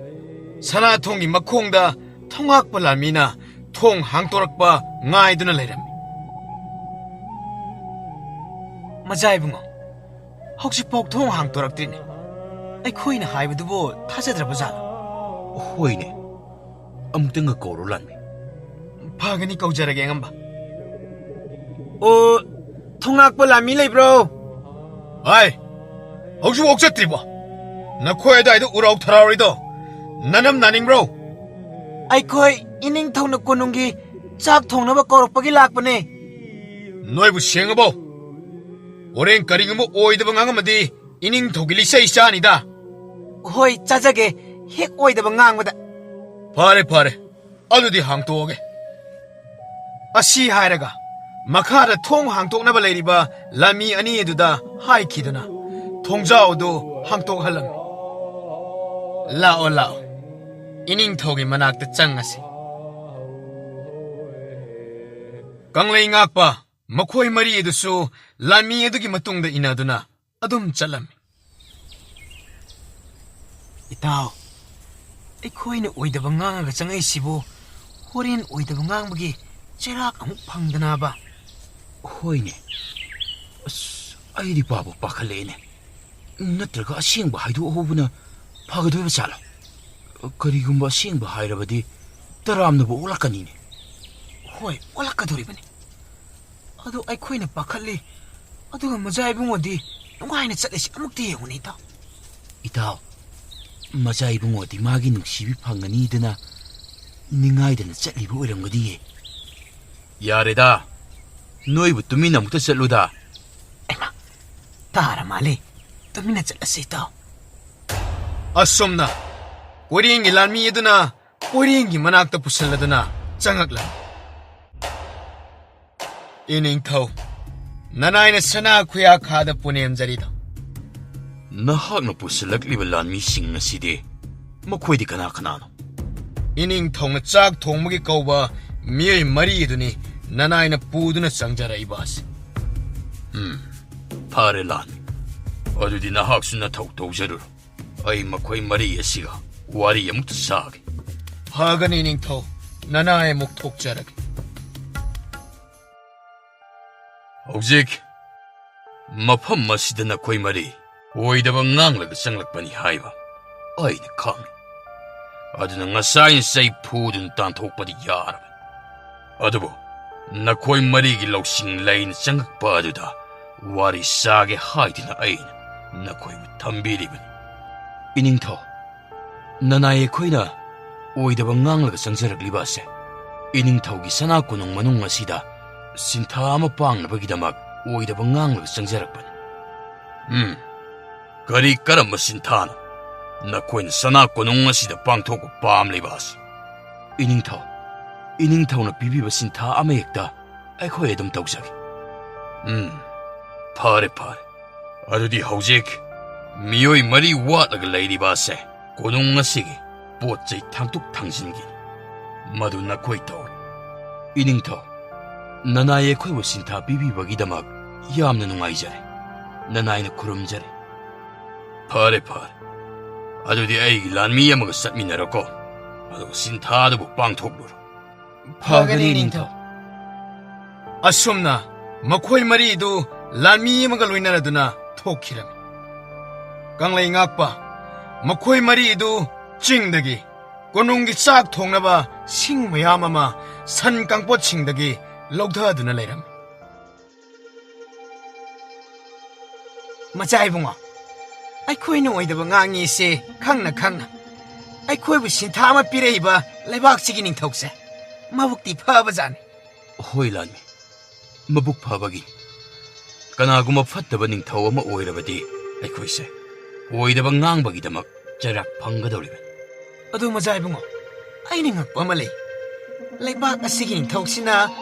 ꯁꯅꯥꯊꯣꯡꯒꯤ ꯃꯈꯣꯡꯗ ꯊꯣꯡꯉꯥꯛꯄ ꯂꯥꯟꯃꯤꯅ ꯊꯣꯡ ꯍꯥꯡꯇꯣꯔꯛꯄ ꯉꯥꯏꯗꯨꯅ ꯂꯩꯔꯝꯃꯤ꯫ "ꯃꯖꯥ ꯏꯕꯨꯡꯉꯣ, ꯍꯧꯖꯤꯛꯐꯥꯎ ꯊꯣꯡ ꯍꯥꯡꯇꯣꯔꯛꯇ꯭ꯔꯤꯅꯦ꯫ ꯑꯩꯈꯣꯏꯅ ꯍꯥꯏꯕꯗꯨꯕꯨ ꯊꯥꯖꯗ꯭ꯔꯕ ꯖꯥꯠꯂꯣ?" "ꯍꯣꯏꯅꯦ, ꯑꯃꯨꯛꯇꯪꯒ ꯀꯧꯔꯣ ꯂꯥꯟꯃꯤ꯫" "ꯐꯒꯅꯤ, ꯀꯧꯖꯔꯒꯦ ꯑꯉꯝꯕ꯫" "ꯑꯣ, ꯊꯣꯡꯉꯥꯛꯄ ꯂꯥꯟꯃꯤ ꯂꯩꯕ꯭ꯔꯣ?" "ꯍꯥꯏ, ꯍꯧꯖꯤꯛꯐꯥꯎ ꯆꯠꯇ꯭ꯔꯤꯕꯣ? ꯅꯈꯣꯏ ꯑꯗꯨꯋꯥꯏꯗ ꯎꯔꯥꯎ ꯊꯔꯥꯎꯔꯤꯗꯣ ꯅꯅꯝ ꯅꯥꯅꯤꯡꯕ꯭ꯔꯣ?" "ꯑꯩꯈꯣꯏ ꯏꯅꯤꯡꯊꯧꯅ ꯀꯣꯅꯨꯡꯒꯤ ꯆꯥꯛ ꯊꯣꯡꯅꯕ ꯀꯧꯔꯛꯄꯒꯤ ꯂꯥꯛꯄꯅꯦ꯫" "ꯅꯣꯏꯕꯨ ꯁꯦꯡꯉꯕꯣ? ꯍꯣꯔꯦꯟ ꯀꯔꯤꯒꯨꯝꯕ ꯑꯣꯏꯗꯕ ꯉꯥꯡꯉꯝꯃꯗꯤ ꯏꯅꯤꯡꯊꯧꯒꯤ ꯂꯤꯆꯩ ꯆꯥꯅꯤꯗ꯫" "ꯍꯣꯏ, ꯆꯥꯖꯒꯦ, ꯍꯦꯛ ꯑꯣꯏꯗꯕ ꯉꯥꯡꯕꯗ꯫" "ꯐꯔꯦ, ꯐꯔꯦ, ꯑꯗꯨꯗꯤ ꯍꯥꯡꯇꯣꯛꯑꯒꯦ꯫" ꯑꯁꯤ ꯍꯥꯏꯔꯒ ꯃꯈꯥꯗ ꯊꯣꯡ ꯍꯥꯡꯇꯣꯛꯅꯕ ꯂꯩꯔꯤꯕ ꯂꯥꯟꯃꯤ ꯑꯅꯤ ꯑꯗꯨꯗ ꯍꯥꯏꯈꯤꯗꯨꯅ ꯊꯣꯡꯖꯥꯎ ꯑꯗꯨ ꯍꯥꯡꯇꯣꯛꯍꯜꯂꯝꯃꯤ꯫ "ꯂꯥꯛꯑꯣ, ꯂꯥꯛꯑꯣ, ꯏꯅꯤꯡꯊꯧꯒꯤ ꯃꯅꯥꯛꯇ ꯆꯪꯉꯁꯤ꯫" ꯀꯪꯂꯩ ꯉꯥꯛꯄ ꯃꯈꯣꯏ ꯃꯔꯤ ꯑꯗꯨꯁꯨ ꯂꯥꯟꯃꯤ ꯑꯗꯨꯒꯤ ꯃꯇꯨꯡꯗ ꯏꯟꯅꯗꯨꯅ ꯑꯗꯨꯝ ꯆꯠꯂꯝꯃꯤ꯫ "ꯏꯇꯥꯎ, ꯑꯩꯈꯣꯏꯅ ꯑꯣꯏꯗꯕ ꯉꯥꯡꯉꯒ ꯆꯪꯉꯛꯏꯁꯤꯕꯨ ꯍꯣꯔꯦꯟ ꯑꯣꯏꯗꯕ ꯉꯥꯡꯕꯒꯤ ꯆꯩꯔꯥꯛ ꯑꯃꯨꯛ ꯐꯪꯗꯅꯕ?" "ꯍꯣꯏꯅꯦ꯫ ꯑꯁ, ꯑꯩꯗꯤ ꯄꯥꯕꯨ ꯄꯥꯈꯠꯂꯛꯑꯦꯅꯦ꯫ ꯅꯠꯇ꯭ꯔꯒ ꯑꯁꯦꯡꯕ ꯍꯥꯏꯗꯣꯛꯍꯧꯕꯅ ꯐꯒꯗꯣꯏꯕ ꯖꯥꯠꯂꯣ?" ꯀꯔꯤꯒꯨꯝꯕ ꯑꯁꯦꯡꯕ ꯍꯥꯏꯔꯕꯗꯤ ꯇꯔꯥꯝꯅꯕꯨ ꯑꯣꯜꯂꯛꯀꯅꯤꯅꯦ꯫ ꯍꯣꯏ, ꯑꯣꯜꯂꯛꯀꯗꯧꯔꯤꯕꯅꯤ꯫ ꯑꯗꯨ ꯑꯩꯈꯣꯏꯅ ꯄꯥꯈꯠꯂꯤ꯫ ꯑꯗꯨꯒ ꯃꯖꯥ ꯏꯕꯨꯡꯉꯣꯗꯤ ꯅꯨꯡꯉꯥꯏꯅ ꯆꯠꯂꯤꯁꯤ ꯑꯃꯨꯛꯇ ꯌꯦꯡꯉꯨꯅꯦ, ꯏꯇꯥꯎ꯫ ꯏꯇꯥꯎ, ꯃꯖꯥ ꯏꯕꯨꯡꯉꯣꯗꯤ ꯃꯥꯒꯤ ꯅꯨꯡꯁꯤꯕꯤ ꯐꯪꯒꯅꯤꯗꯅ ꯅꯤꯡꯉꯥꯏꯗꯅ ꯆꯠꯂꯤꯕ ꯑꯣꯏꯔꯝꯒꯅꯤꯌꯦ꯫ ꯌꯥꯔꯦꯗ, ꯅꯣꯏꯕꯨ ꯇꯨꯃꯤꯟꯅ ꯑꯃꯨꯛꯇ ꯆꯠꯂꯨꯗ꯫ ꯑꯩꯃ, ꯇꯥꯔ ꯃꯥꯜꯂꯦ꯫ ꯇꯨꯃꯤꯟꯅ ꯆꯠꯂꯁꯤ, ꯏꯇꯥꯎ꯫ ꯑꯁꯨꯝꯅ ꯀꯣꯏꯔꯦꯡꯒꯤ ꯂꯥꯟꯃꯤ ꯑꯗꯨꯅ ꯀꯣꯏꯔꯦꯡꯒꯤ ꯃꯅꯥꯛꯇ ꯄꯨꯁꯤꯜꯂꯗꯨꯅ ꯆꯪꯉꯛꯂꯝꯃꯤ꯫ ꯏꯅꯤꯡꯊꯧ, ꯅꯅꯥꯏꯅ ꯁꯅꯥ ꯈꯨꯌꯥꯈꯥꯗ ꯄꯨꯅꯦꯝꯖꯔꯤꯗꯣ꯫ ꯅꯍꯥꯛꯅ ꯄꯨꯁꯤꯜꯂꯛꯂꯤꯕ ꯂꯥꯟꯃꯤꯁꯤꯡ ꯑꯁꯤꯗꯤ ꯃꯈꯣꯏꯗꯤ ꯀꯅꯥ ꯀꯅꯥꯅꯣ? ꯏꯅꯤꯡꯊꯧꯅ ꯆꯥꯛ ꯊꯣꯡꯕꯒꯤ ꯀꯧꯕ ꯃꯤꯑꯣꯏ ꯃꯔꯤ ꯑꯗꯨꯅꯤ ꯅꯅꯥꯏꯅ ꯄꯨꯗꯨꯅ ꯆꯪꯖꯔꯛꯏꯕ ꯑꯁꯤ꯫ ꯎꯝ, ꯐꯔꯦ ꯂꯥꯟꯃꯤ꯫ ꯑꯗꯨꯗꯤ ꯅꯍꯥꯛꯁꯨ ꯅꯊꯧ ꯇꯧꯖꯔꯨꯔꯣ꯫ ꯑꯩ ꯃꯈꯣꯏ ꯃꯔꯤ ꯑꯁꯤꯒ ꯋꯥꯔꯤ ꯑꯃꯨꯛꯇ ꯁꯥꯒꯦ꯫ ꯐꯒꯅꯤ ꯅꯤꯡꯊꯧ, ꯅꯅꯥꯏ ꯑꯃꯨꯛ ꯊꯣꯛꯆꯔꯒꯦ꯫ ꯍꯧꯖꯤꯛ ꯃꯐꯝ ꯑꯁꯤꯗ ꯅꯈꯣꯏ ꯃꯔꯤ ꯑꯣꯏꯗꯕ ꯉꯥꯡꯂꯒ ꯆꯪꯂꯛꯄꯅꯤ ꯍꯥꯏꯕ ꯑꯩꯅ ꯈꯪꯏ꯫ ꯑꯗꯨꯅ ꯉꯁꯥꯏꯅ ꯆꯩ ꯐꯨꯗꯨꯅ ꯇꯥꯟꯊꯣꯛꯄꯗꯤ ꯌꯥꯔꯕꯅꯤ꯫ ꯑꯗꯨꯕꯨ ꯅꯈꯣꯏ ꯃꯔꯤꯒꯤ ꯂꯧꯁꯤꯡ ꯂꯩꯅ ꯆꯪꯉꯛꯄ ꯑꯗꯨꯗ ꯋꯥꯔꯤ ꯁꯥꯒꯦ ꯍꯥꯏꯗꯨꯅ ꯑꯩꯅ ꯅꯈꯣꯏꯕꯨ ꯊꯝꯕꯤꯔꯤꯕꯅꯤ꯫ ꯏꯅꯤꯡꯊꯧ, ꯅꯅꯥꯏ ꯑꯩꯈꯣꯏꯅ ꯑꯣꯏꯗꯕ ꯉꯥꯡꯂꯒ ꯆꯪꯖꯔꯛꯂꯤꯕ ꯑꯁꯦ ꯏꯅꯤꯡꯊꯧꯒꯤ ꯁꯅꯥ ꯀꯣꯅꯨꯡ ꯃꯅꯨꯡ ꯑꯁꯤꯗ ꯁꯤꯟꯊꯥ ꯑꯃ ꯄꯥꯡꯅꯕꯒꯤꯗꯃꯛ ꯑꯣꯏꯗꯕ ꯉꯥꯡꯂꯒ ꯆꯪꯖꯔꯛꯄꯅꯤ꯫ ꯎꯝ, ꯀꯔꯤ ꯀꯔꯝꯕ ꯁꯤꯟꯊꯥꯅꯣ ꯅꯈꯣꯏꯅ ꯁꯅꯥ ꯀꯣꯅꯨꯡ ꯑꯁꯤꯗ ꯄꯥꯡꯊꯣꯛꯄ ꯄꯥꯝꯂꯤꯕ ꯑꯁꯤ? ꯏꯅꯤꯡꯊꯧ, ꯏꯅꯤꯡꯊꯧꯅ ꯄꯤꯕꯤꯕ ꯁꯤꯟꯊꯥ ꯑꯃꯍꯦꯛꯇ ꯑꯩꯈꯣꯏ ꯑꯗꯨꯝ ꯇꯧꯖꯒꯦ꯫ ꯎꯝ, ꯐꯔꯦ, ꯐꯔꯦ꯫ ꯑꯗꯨꯗꯤ ꯍꯧꯖꯤꯛ ꯃꯤꯑꯣꯏ ꯃꯔꯤ ꯋꯥꯠꯂꯒ ꯂꯩꯔꯤꯕ ꯑꯁꯦ ꯀꯣꯅꯨꯡ ꯑꯁꯤꯒꯤ ꯄꯣꯠ ꯆꯩ ꯊꯥꯡꯗꯣꯛ ꯊꯥꯡꯖꯤꯟꯒꯤ ꯃꯗꯨ ꯅꯈꯣꯏ ꯇꯧ꯫ ꯏꯅꯤꯡꯊꯧ, ꯅꯅꯥꯏ ꯑꯩꯈꯣꯏꯕꯨ ꯁꯤꯟꯊꯥ ꯄꯤꯕꯤꯕꯒꯤꯗꯃꯛ ꯌꯥꯝꯅ ꯅꯨꯡꯉꯥꯏꯖꯔꯦ꯫ ꯅꯅꯥꯏꯅ ꯈꯨꯔꯨꯝꯖꯔꯦ꯫ ꯐꯔꯦ, ꯐꯔꯦ꯫ ꯑꯗꯨꯗꯤ ꯑꯩꯒꯤ ꯂꯥꯟꯃꯤ ꯑꯃꯒ ꯆꯠꯃꯤꯟꯅꯔꯣꯀꯣ꯫ ꯑꯗꯨꯒ ꯁꯤꯟꯊꯥ ꯑꯗꯨꯕꯨ ꯄꯥꯡꯊꯣꯛꯂꯨꯔꯣ꯫ ꯐꯒꯅꯤ, ꯅꯤꯡꯊꯧ꯫ ꯑꯁꯨꯝꯅ ꯃꯈꯣꯏ ꯃꯔꯤꯗꯨ ꯂꯥꯟꯃꯤ ꯑꯃꯒ ꯂꯣꯏꯅꯔꯗꯨꯅ ꯊꯣꯛꯈꯤꯔꯝꯃꯤ꯫ ꯀꯪꯂꯩ ꯉꯥꯛꯄ, ꯃꯈꯣꯏ ꯃꯔꯤꯗꯨ ꯆꯤꯡꯗꯒꯤ ꯀꯣꯅꯨꯡꯒꯤ ꯆꯥꯛ ꯊꯣꯡꯅꯕ ꯁꯤꯡ ꯃꯌꯥꯝ ꯑꯃ ꯁꯟ ꯀꯥꯡꯄꯣꯠꯁꯤꯡꯗꯒꯤ ꯂꯧꯊꯗꯨꯅ ꯂꯩꯔꯝꯃꯤ꯫ ꯃꯆꯥ ꯏꯕꯨꯡꯉꯣ, ꯑꯩꯈꯣꯏꯅ ꯑꯣꯏꯗꯕ ꯉꯥꯡꯉꯤꯁꯦ ꯈꯪꯅ ꯈꯪꯅ ꯑꯩꯈꯣꯏꯕꯨ ꯁꯤꯟꯊꯥ ꯑꯃ ꯄꯤꯔꯛꯏꯕ ꯂꯩꯕꯥꯛꯁꯤꯒꯤ ꯅꯤꯡꯊꯧꯁꯦ ꯃꯕꯨꯛꯇꯤ ꯐꯕꯖꯥꯠꯅꯤ꯫ ꯍꯣꯏ ꯂꯥꯟꯃꯤ, ꯃꯕꯨꯛ ꯐꯕꯒꯤ꯫ ꯀꯅꯥꯒꯨꯝꯕ ꯐꯠꯇꯕ ꯅꯤꯡꯊꯧ ꯑꯃ ꯑꯣꯏꯔꯕꯗꯤ ꯑꯩꯈꯣꯏꯁꯦ ꯑꯣꯏꯗꯕ ꯉꯥꯡꯕꯒꯤꯗꯃꯛ ꯆꯩꯔꯥꯛ ꯐꯪꯒꯗꯧꯔꯤꯕꯅꯤ꯫ ꯑꯗꯨ ꯃꯖꯥ ꯏꯕꯨꯡꯉꯣ, ꯑꯩꯅ ꯉꯛꯄ ꯑꯃ ꯂꯩ꯫ ꯂꯩꯕꯥꯛ ꯑꯁꯤꯒꯤ ꯅꯤꯡꯊꯧꯁꯤꯅ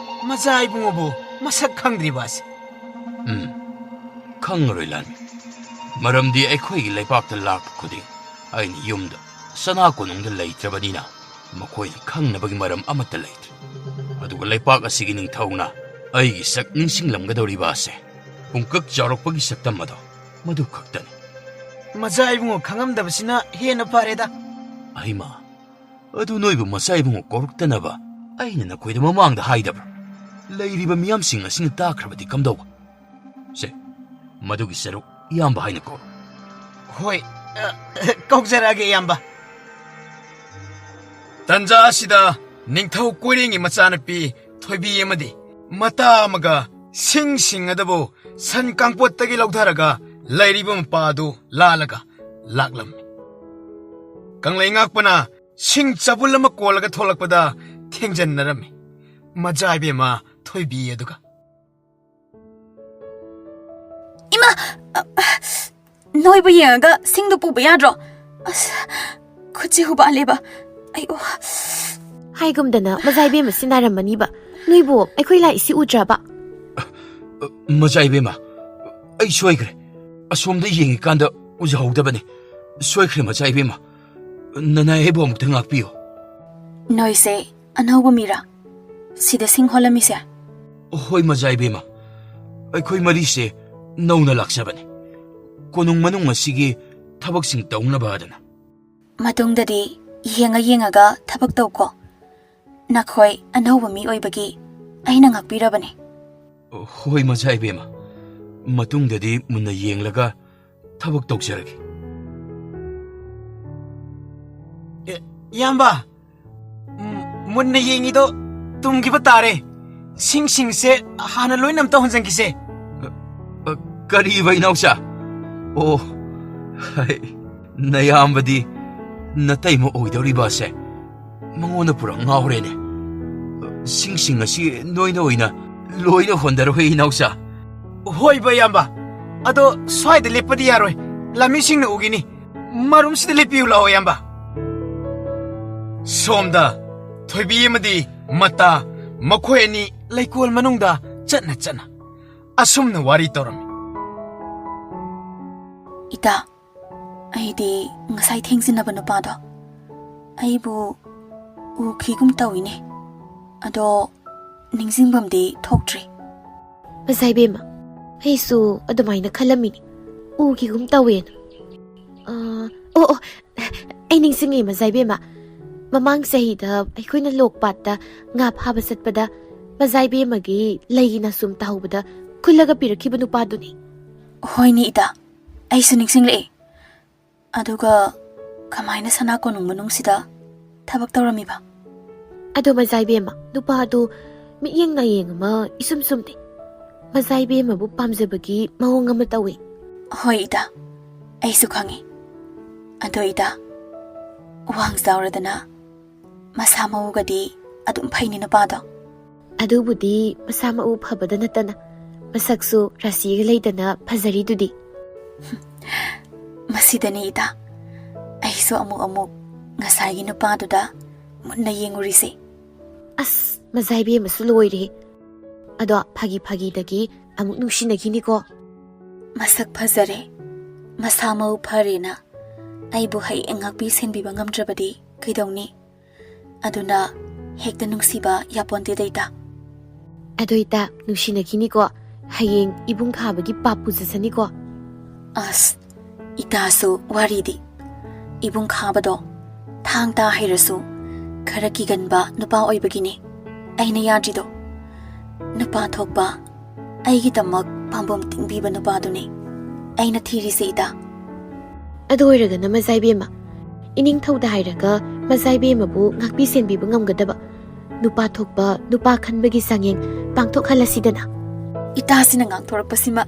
ꯃꯖꯥ ꯏꯕꯨꯡꯉꯣꯕꯨ ꯃꯁꯛ ꯈꯪꯗ꯭ꯔꯤꯕ ꯑꯁꯤ꯫ ꯎꯝ, ꯈꯪꯉꯔꯣꯏ ꯂꯥꯟꯃꯤ꯫ ꯃꯔꯝꯗꯤ ꯑꯩꯈꯣꯏꯒꯤ ꯂꯩꯕꯥꯛꯇ ꯂꯥꯛꯄ ꯈꯨꯗꯤꯡ ꯑꯩꯅ ꯌꯨꯝꯗ ꯁꯅꯥ ꯀꯣꯅꯨꯡꯗ ꯂꯩꯇ꯭ꯔꯕꯅꯤꯅ ꯃꯈꯣꯏꯅ ꯈꯪꯅꯕꯒꯤ ꯃꯔꯝ ꯑꯃꯠꯇ ꯂꯩꯇ꯭ꯔꯦ꯫ ꯑꯗꯨꯒ ꯂꯩꯄꯥꯛ ꯑꯁꯤꯒꯤ ꯅꯤꯡꯊꯧꯅ ꯑꯩꯒꯤ ꯁꯛ ꯅꯤꯡꯁꯤꯡꯂꯝꯒꯗꯧꯔꯤꯕ ꯑꯁꯦ ꯄꯨꯡꯀꯛ ꯆꯥꯎꯔꯛꯄꯒꯤ ꯁꯛꯇꯝ ꯑꯗꯣ ꯃꯗꯨ ꯈꯛꯇꯅꯤ꯫ ꯃꯖꯥ ꯏꯕꯨꯡꯉꯣ ꯈꯪꯉꯝꯗꯕꯁꯤꯅ ꯍꯦꯟꯅ ꯐꯔꯦꯗ꯫ ꯑꯍꯩꯃꯥ, ꯑꯗꯨ ꯅꯣꯏꯕꯨ ꯃꯆꯥ ꯏꯕꯨꯡꯉꯣ ꯀꯧꯔꯛꯇꯅꯕ ꯑꯩꯅ ꯅꯈꯣꯏꯗ ꯃꯃꯥꯡꯗ ꯍꯥꯏꯗꯕ꯭ꯔꯥ? ꯂꯩꯔꯤꯕ ꯃꯤꯌꯥꯝꯁꯤꯡ ꯑꯁꯤꯅ ꯇꯥꯈ꯭ꯔꯕꯗꯤ ꯀꯝꯗꯧꯕ? ꯁꯦ, ꯃꯗꯨꯒꯤ ꯁꯔꯨꯛ ꯏꯌꯥꯝꯕ ꯍꯥꯏꯅ ꯀꯧꯔꯣ꯫ ꯍꯣꯏ, ꯑ, ꯀꯧꯖꯔꯛꯑꯒꯦ, ꯏꯌꯥꯝꯕ꯫ ꯇꯟꯖꯥ ꯑꯁꯤꯗ ꯅꯤꯡꯊꯧ ꯀꯣꯏꯔꯦꯡꯒꯤ ꯃꯆꯥꯅꯨꯄꯤ ꯊꯣꯏꯕꯤ ꯑꯃꯗꯤ ꯃꯇꯥ ꯑꯃꯒ ꯁꯤꯡ ꯁꯤꯡ ꯑꯗꯨꯕꯨ ꯁꯟ ꯀꯥꯡꯄꯣꯠꯇꯒꯤ ꯂꯧꯊꯔꯒ ꯂꯩꯔꯤꯕ ꯃꯄꯥ ꯑꯗꯨ ꯂꯥꯜꯂꯒ ꯂꯥꯛꯂꯝꯃꯤ꯫ ꯀꯪꯂꯩ ꯉꯥꯛꯄꯅ ꯁꯤꯡ ꯆꯕꯨꯜ ꯑꯃ ꯀꯣꯜꯂꯒ ꯊꯣꯛꯂꯛꯄꯗ ꯊꯦꯡꯖꯟꯅꯔꯝꯃꯤ ꯃꯖꯥ ꯏꯕꯦꯝꯃ ꯊꯣꯏꯕꯤ ꯑꯗꯨꯒ꯫ ꯏꯃꯥ! ꯑ, ꯅꯣꯏꯕꯨ ꯌꯦꯡꯉꯒ ꯁꯤꯡꯗꯨ ꯄꯨꯕ ꯌꯥꯗ꯭ꯔꯣ? ꯑꯁ, ꯈꯨꯠꯁꯤ ꯍꯨꯕꯥꯜꯂꯦꯕ꯫ ꯑꯩ, ꯑꯣ꯫ ꯍꯥꯏꯒꯨꯝꯗꯅ ꯃꯖꯥ ꯏꯕꯦꯝꯃ ꯁꯤ ꯅꯥꯔꯝꯃꯅꯤꯕ꯫ ꯅꯣꯏꯕꯨ ꯑꯩꯈꯣꯏ ꯂꯥꯛꯏꯁꯤ ꯎꯗ꯭ꯔꯕ? ꯑ, ꯃꯖꯥ ꯏꯕꯦꯝꯃ, ꯑꯩ ꯁꯣꯏꯈ꯭ꯔꯦ꯫ ꯑꯁꯣꯝꯗ ꯌꯦꯡꯉꯤꯀꯥꯟꯗ ꯎꯖꯍꯧꯗꯕꯅꯤ꯫ ꯁꯣꯏꯈ꯭ꯔꯦ ꯃꯖꯥ ꯏꯕꯦꯝꯃ꯫ ꯅꯅꯥꯏ ꯑꯩꯕꯨ ꯑꯃꯨꯛꯇ ꯉꯥꯛꯄꯤꯌꯨ꯫ ꯅꯣꯏꯁꯦ ꯑꯅꯧꯕ ꯃꯤꯔꯥ ꯁꯤꯗ ꯁꯤꯡ ꯍꯣꯜꯂꯝꯃꯤꯁꯦ? ꯍꯣꯏ ꯃꯖꯥ ꯏꯕꯦꯝꯃ, ꯑꯩꯈꯣꯏ ꯃꯔꯤꯁꯦ ꯅꯧꯅ ꯂꯥꯛꯆꯕꯅꯤ꯫ ꯀꯣꯅꯨꯡ ꯃꯅꯨꯡ ꯑꯁꯤꯒꯤ ꯊꯕꯛꯁꯤꯡ ꯇꯧꯅꯕ ꯍꯥꯏꯗꯅ꯫ ꯃꯇꯨꯡꯗꯗꯤ ꯌꯦꯡꯉ ꯌꯦꯡꯉꯒ ꯊꯕꯛ ꯇꯧꯀꯣ꯫ ꯅꯈꯣꯏ ꯑꯅꯧꯕ ꯃꯤ ꯑꯣꯏꯕꯒꯤ ꯑꯩꯅ ꯉꯥꯛꯄꯤꯔꯕꯅꯤ꯫ ꯍꯣꯏ ꯃꯖꯥ ꯏꯕꯦꯝꯃ, ꯃꯇꯨꯡꯗꯗꯤ ꯃꯨꯟꯅ ꯌꯦꯡꯂꯒ ꯊꯕꯛ ꯇꯧꯖꯔꯒꯦ꯫ ꯏꯌꯥꯝꯕ, ꯎꯝ, ꯃꯨꯟꯅ ꯌꯦꯡꯉꯤꯗꯣ ꯇꯨꯝꯈꯤꯕ ꯇꯥꯔꯦ꯫ ꯁꯤꯡꯁꯤꯡꯁꯦ ꯍꯥꯟꯅ ꯂꯣꯏꯅ ꯑꯝꯇ ꯍꯣꯟꯖꯟꯈꯤꯁꯦ꯫ ꯑ, ꯑ, ꯀꯔꯤꯕ, ꯏꯅꯥꯎꯆꯥ? ꯑꯣ, ꯍꯩ, ꯅꯌꯥꯝꯕꯗꯤ ꯅꯇꯩꯃ ꯑꯣꯏꯗꯧꯔꯤꯕ ꯑꯁꯦ ꯃꯉꯣꯟꯗ ꯄꯨꯔꯥ ꯉꯥꯎꯔꯦꯅꯦ꯫ ꯁꯤꯡꯁꯤꯡ ꯑꯁꯤ ꯅꯣꯏꯅ ꯑꯣꯏꯅ ꯂꯣꯏꯅ ꯍꯣꯟꯗꯔꯣꯍꯦ, ꯏꯅꯥꯎꯆꯥ꯫ ꯍꯣꯏꯕ, ꯏꯌꯥꯝꯕ꯫ ꯑꯗꯣ ꯁ꯭ꯋꯥꯏꯗ ꯂꯦꯞꯄꯗꯤ ꯌꯥꯔꯣꯏ, ꯂꯥꯃꯤꯁꯤꯡꯅ ꯎꯒꯤꯅꯤ꯫ ꯃꯔꯨꯝꯁꯤꯗ ꯂꯦꯞꯄꯤꯌꯨ ꯂꯥꯛꯑꯣ, ꯏꯌꯥꯝꯕ꯫ ꯁꯣꯝꯗ ꯊꯣꯏꯕꯤ ꯑꯃꯗꯤ ꯃꯇꯥ, ꯃꯈꯣꯏ ꯑꯅꯤ ꯂꯩꯀꯣꯜ ꯃꯅꯨꯡꯗ ꯆꯠꯅ ꯆꯠꯅ ꯑꯁꯨꯝꯅ ꯋꯥꯔꯤ ꯇꯧꯔꯝꯃꯤ꯫ ꯏꯇꯥ, ꯑꯩꯗꯤ ꯉꯁꯥꯏ ꯊꯦꯡꯖꯤꯟꯅꯕ ꯅꯨꯄꯥꯗꯣ ꯑꯩꯕꯨ ꯎꯈꯤꯒꯨꯝ ꯇꯧꯏꯅꯦ꯫ ꯑꯗꯣ ꯅꯤꯡꯁꯤꯡꯐꯝꯗꯤ ꯊꯣꯛꯇ꯭ꯔꯤ꯫ ꯃꯖꯥ ꯏꯕꯦꯝꯃ, ꯑꯩꯁꯨ ꯑꯗꯨꯃꯥꯏꯅ ꯈꯜꯂꯝꯃꯤꯅꯤ, ꯎꯈꯤꯒꯨꯝ ꯇꯧꯋꯦꯅ꯫ ꯑ, ꯑꯣ, ꯑꯣ, ꯑꯩ ꯅꯤꯡꯁꯤꯡꯉꯦ, ꯃꯖꯥ ꯏꯕꯦꯝꯃ꯫ ꯃꯃꯥꯡ ꯆꯍꯤꯗ ꯑꯩꯈꯣꯏꯅ ꯂꯣꯛꯄꯥꯠꯇ ꯉꯥ ꯐꯥꯕ ꯆꯠꯄꯗ ꯃꯖꯥ ꯏꯕꯦꯝꯃꯒꯤ ꯂꯩꯒꯤ ꯅꯥꯁꯨꯝ ꯇꯥꯍꯧꯕꯗ ꯈꯨꯜꯂꯒ ꯄꯤꯔꯛꯈꯤꯕ ꯅꯨꯄꯥꯗꯨꯅꯤ꯫ ꯍꯣꯏꯅꯦ ꯏꯇꯥ, ꯑꯩꯁꯨ ꯅꯤꯡꯁꯤꯡꯂꯛꯑꯦ꯫ ꯑꯗꯨꯒ ꯀꯃꯥꯏꯅ ꯁꯅꯥ ꯀꯣꯅꯨꯡ ꯃꯅꯨꯡꯁꯤꯗ ꯊꯕꯛ ꯇꯧꯔꯝꯃꯤꯕ? ꯑꯗꯣ ꯃꯖꯥ ꯏꯕꯦꯝꯃ, ꯅꯨꯄꯥꯗꯨ ꯃꯤꯠꯌꯦꯡ ꯅꯥꯌꯦꯡ ꯑꯃ ꯏꯁꯨꯝ ꯁꯨꯝꯗꯦ꯫ ꯃꯖꯥ ꯏꯕꯦꯝꯃꯕꯨ ꯄꯥꯝꯖꯕꯒꯤ ꯃꯑꯣꯡ ꯑꯃ ꯇꯧꯏ꯫ ꯍꯣꯏ ꯏꯇꯥ, ꯑꯩꯁꯨ ꯈꯪꯉꯤ꯫ ꯑꯗꯣ ꯏꯇꯥ, ꯋꯥꯡ ꯆꯥꯎꯔꯗꯅ ꯃꯁꯥ ꯃꯎꯒꯗꯤ ꯑꯗꯨꯝ ꯐꯩꯅꯤ ꯅꯨꯄꯥꯗꯣ꯫ ꯑꯗꯨꯕꯨꯗꯤ ꯃꯁꯥ ꯃꯎ ꯐꯕꯗ ꯅꯠꯇꯅ ꯃꯁꯛꯁꯨ ꯔꯥꯁꯤꯒ ꯂꯩꯗꯅ ꯐꯖꯔꯤꯗꯨꯗꯤ꯫ ꯃꯁꯤꯗꯅꯤ ꯏꯇꯥ, ꯑꯩꯁꯨ ꯑꯃꯨꯛ ꯑꯃꯨꯛ ꯉꯁꯥꯏꯒꯤ ꯅꯨꯄꯥꯗꯨꯗ ꯃꯨꯟꯅ ꯌꯦꯡꯉꯨꯔꯤꯁꯦ꯫ ꯑꯁ, ꯃꯖꯥ ꯏꯕꯦꯝꯃꯁꯨ ꯂꯣꯏꯔꯦꯍꯦ꯫ ꯑꯗꯣ ꯐꯥꯒꯤ ꯐꯥꯒꯤꯗꯒꯤ ꯑꯃꯨꯛ ꯅꯨꯡꯁꯤꯅꯈꯤꯅꯤꯀꯣ꯫ ꯃꯁꯛ ꯐꯖꯔꯦ, ꯃꯁꯥ ꯃꯎ ꯐꯔꯦꯅ ꯑꯩꯕꯨ ꯍꯌꯦꯡ ꯉꯥꯛꯄꯤ ꯁꯦꯟꯕꯤꯕ ꯉꯝꯗ꯭ꯔꯕꯗꯤ ꯀꯩꯗꯧꯅꯤ? ꯑꯗꯨꯅ ꯍꯦꯛꯇ ꯅꯨꯡꯁꯤꯕ ꯌꯥꯄꯣꯟꯇꯦꯗ ꯏꯇꯥ꯫ ꯑꯗꯣ ꯏꯇꯥ, ꯅꯨꯡꯁꯤꯅꯈꯤꯅꯤꯀꯣ꯫ ꯍꯌꯦꯡ ꯏꯕꯨꯡ ꯈꯥꯕꯒꯤ ꯄꯥꯞ ꯄꯨꯖꯁꯅꯤꯀꯣ꯫ ꯑꯁ, ꯏꯇꯥꯁꯨ ꯋꯥꯔꯤꯗꯤ꯫ ꯏꯕꯨꯡ ꯈꯥꯕꯗꯣ ꯊꯥꯡ ꯇꯥ ꯍꯩꯔꯁꯨ ꯈꯔ ꯀꯤꯒꯟꯕ ꯅꯨꯄꯥ ꯑꯣꯏꯕꯒꯤꯅꯦ ꯑꯩꯅ ꯌꯥꯗ꯭ꯔꯤꯗꯣ꯫ ꯅꯨꯄꯥ ꯊꯣꯛꯄ, ꯑꯩꯒꯤꯗꯃꯛ ꯄꯥꯝꯕꯣꯝ ꯇꯤꯡꯕꯤꯕ ꯅꯨꯄꯥꯗꯨꯅꯦ ꯑꯩꯅ ꯊꯤꯔꯤꯁꯦ ꯏꯇꯥ꯫ ꯑꯗꯨ ꯑꯣꯏꯔꯒꯅ ꯃꯖꯥ ꯏꯕꯦꯝꯃ, ꯏꯅꯤꯡꯊꯧꯗ ꯍꯥꯏꯔꯒ ꯄꯖꯥ ꯏꯕꯦꯝꯃꯕꯨ ꯉꯥꯛꯄꯤ ꯁꯦꯟꯕꯤꯕ ꯉꯝꯒꯗꯕ ꯅꯨꯄꯥ ꯊꯣꯛꯄ, ꯅꯨꯄꯥ ꯈꯟꯕꯒꯤ ꯆꯥꯡꯌꯦꯡ ꯄꯥꯡꯊꯣꯛꯍꯜꯂꯁꯤꯗꯅ꯫ ꯏꯇꯥꯁꯤꯅ ꯉꯥꯡꯊꯣꯔꯛꯄꯁꯤꯃ꯫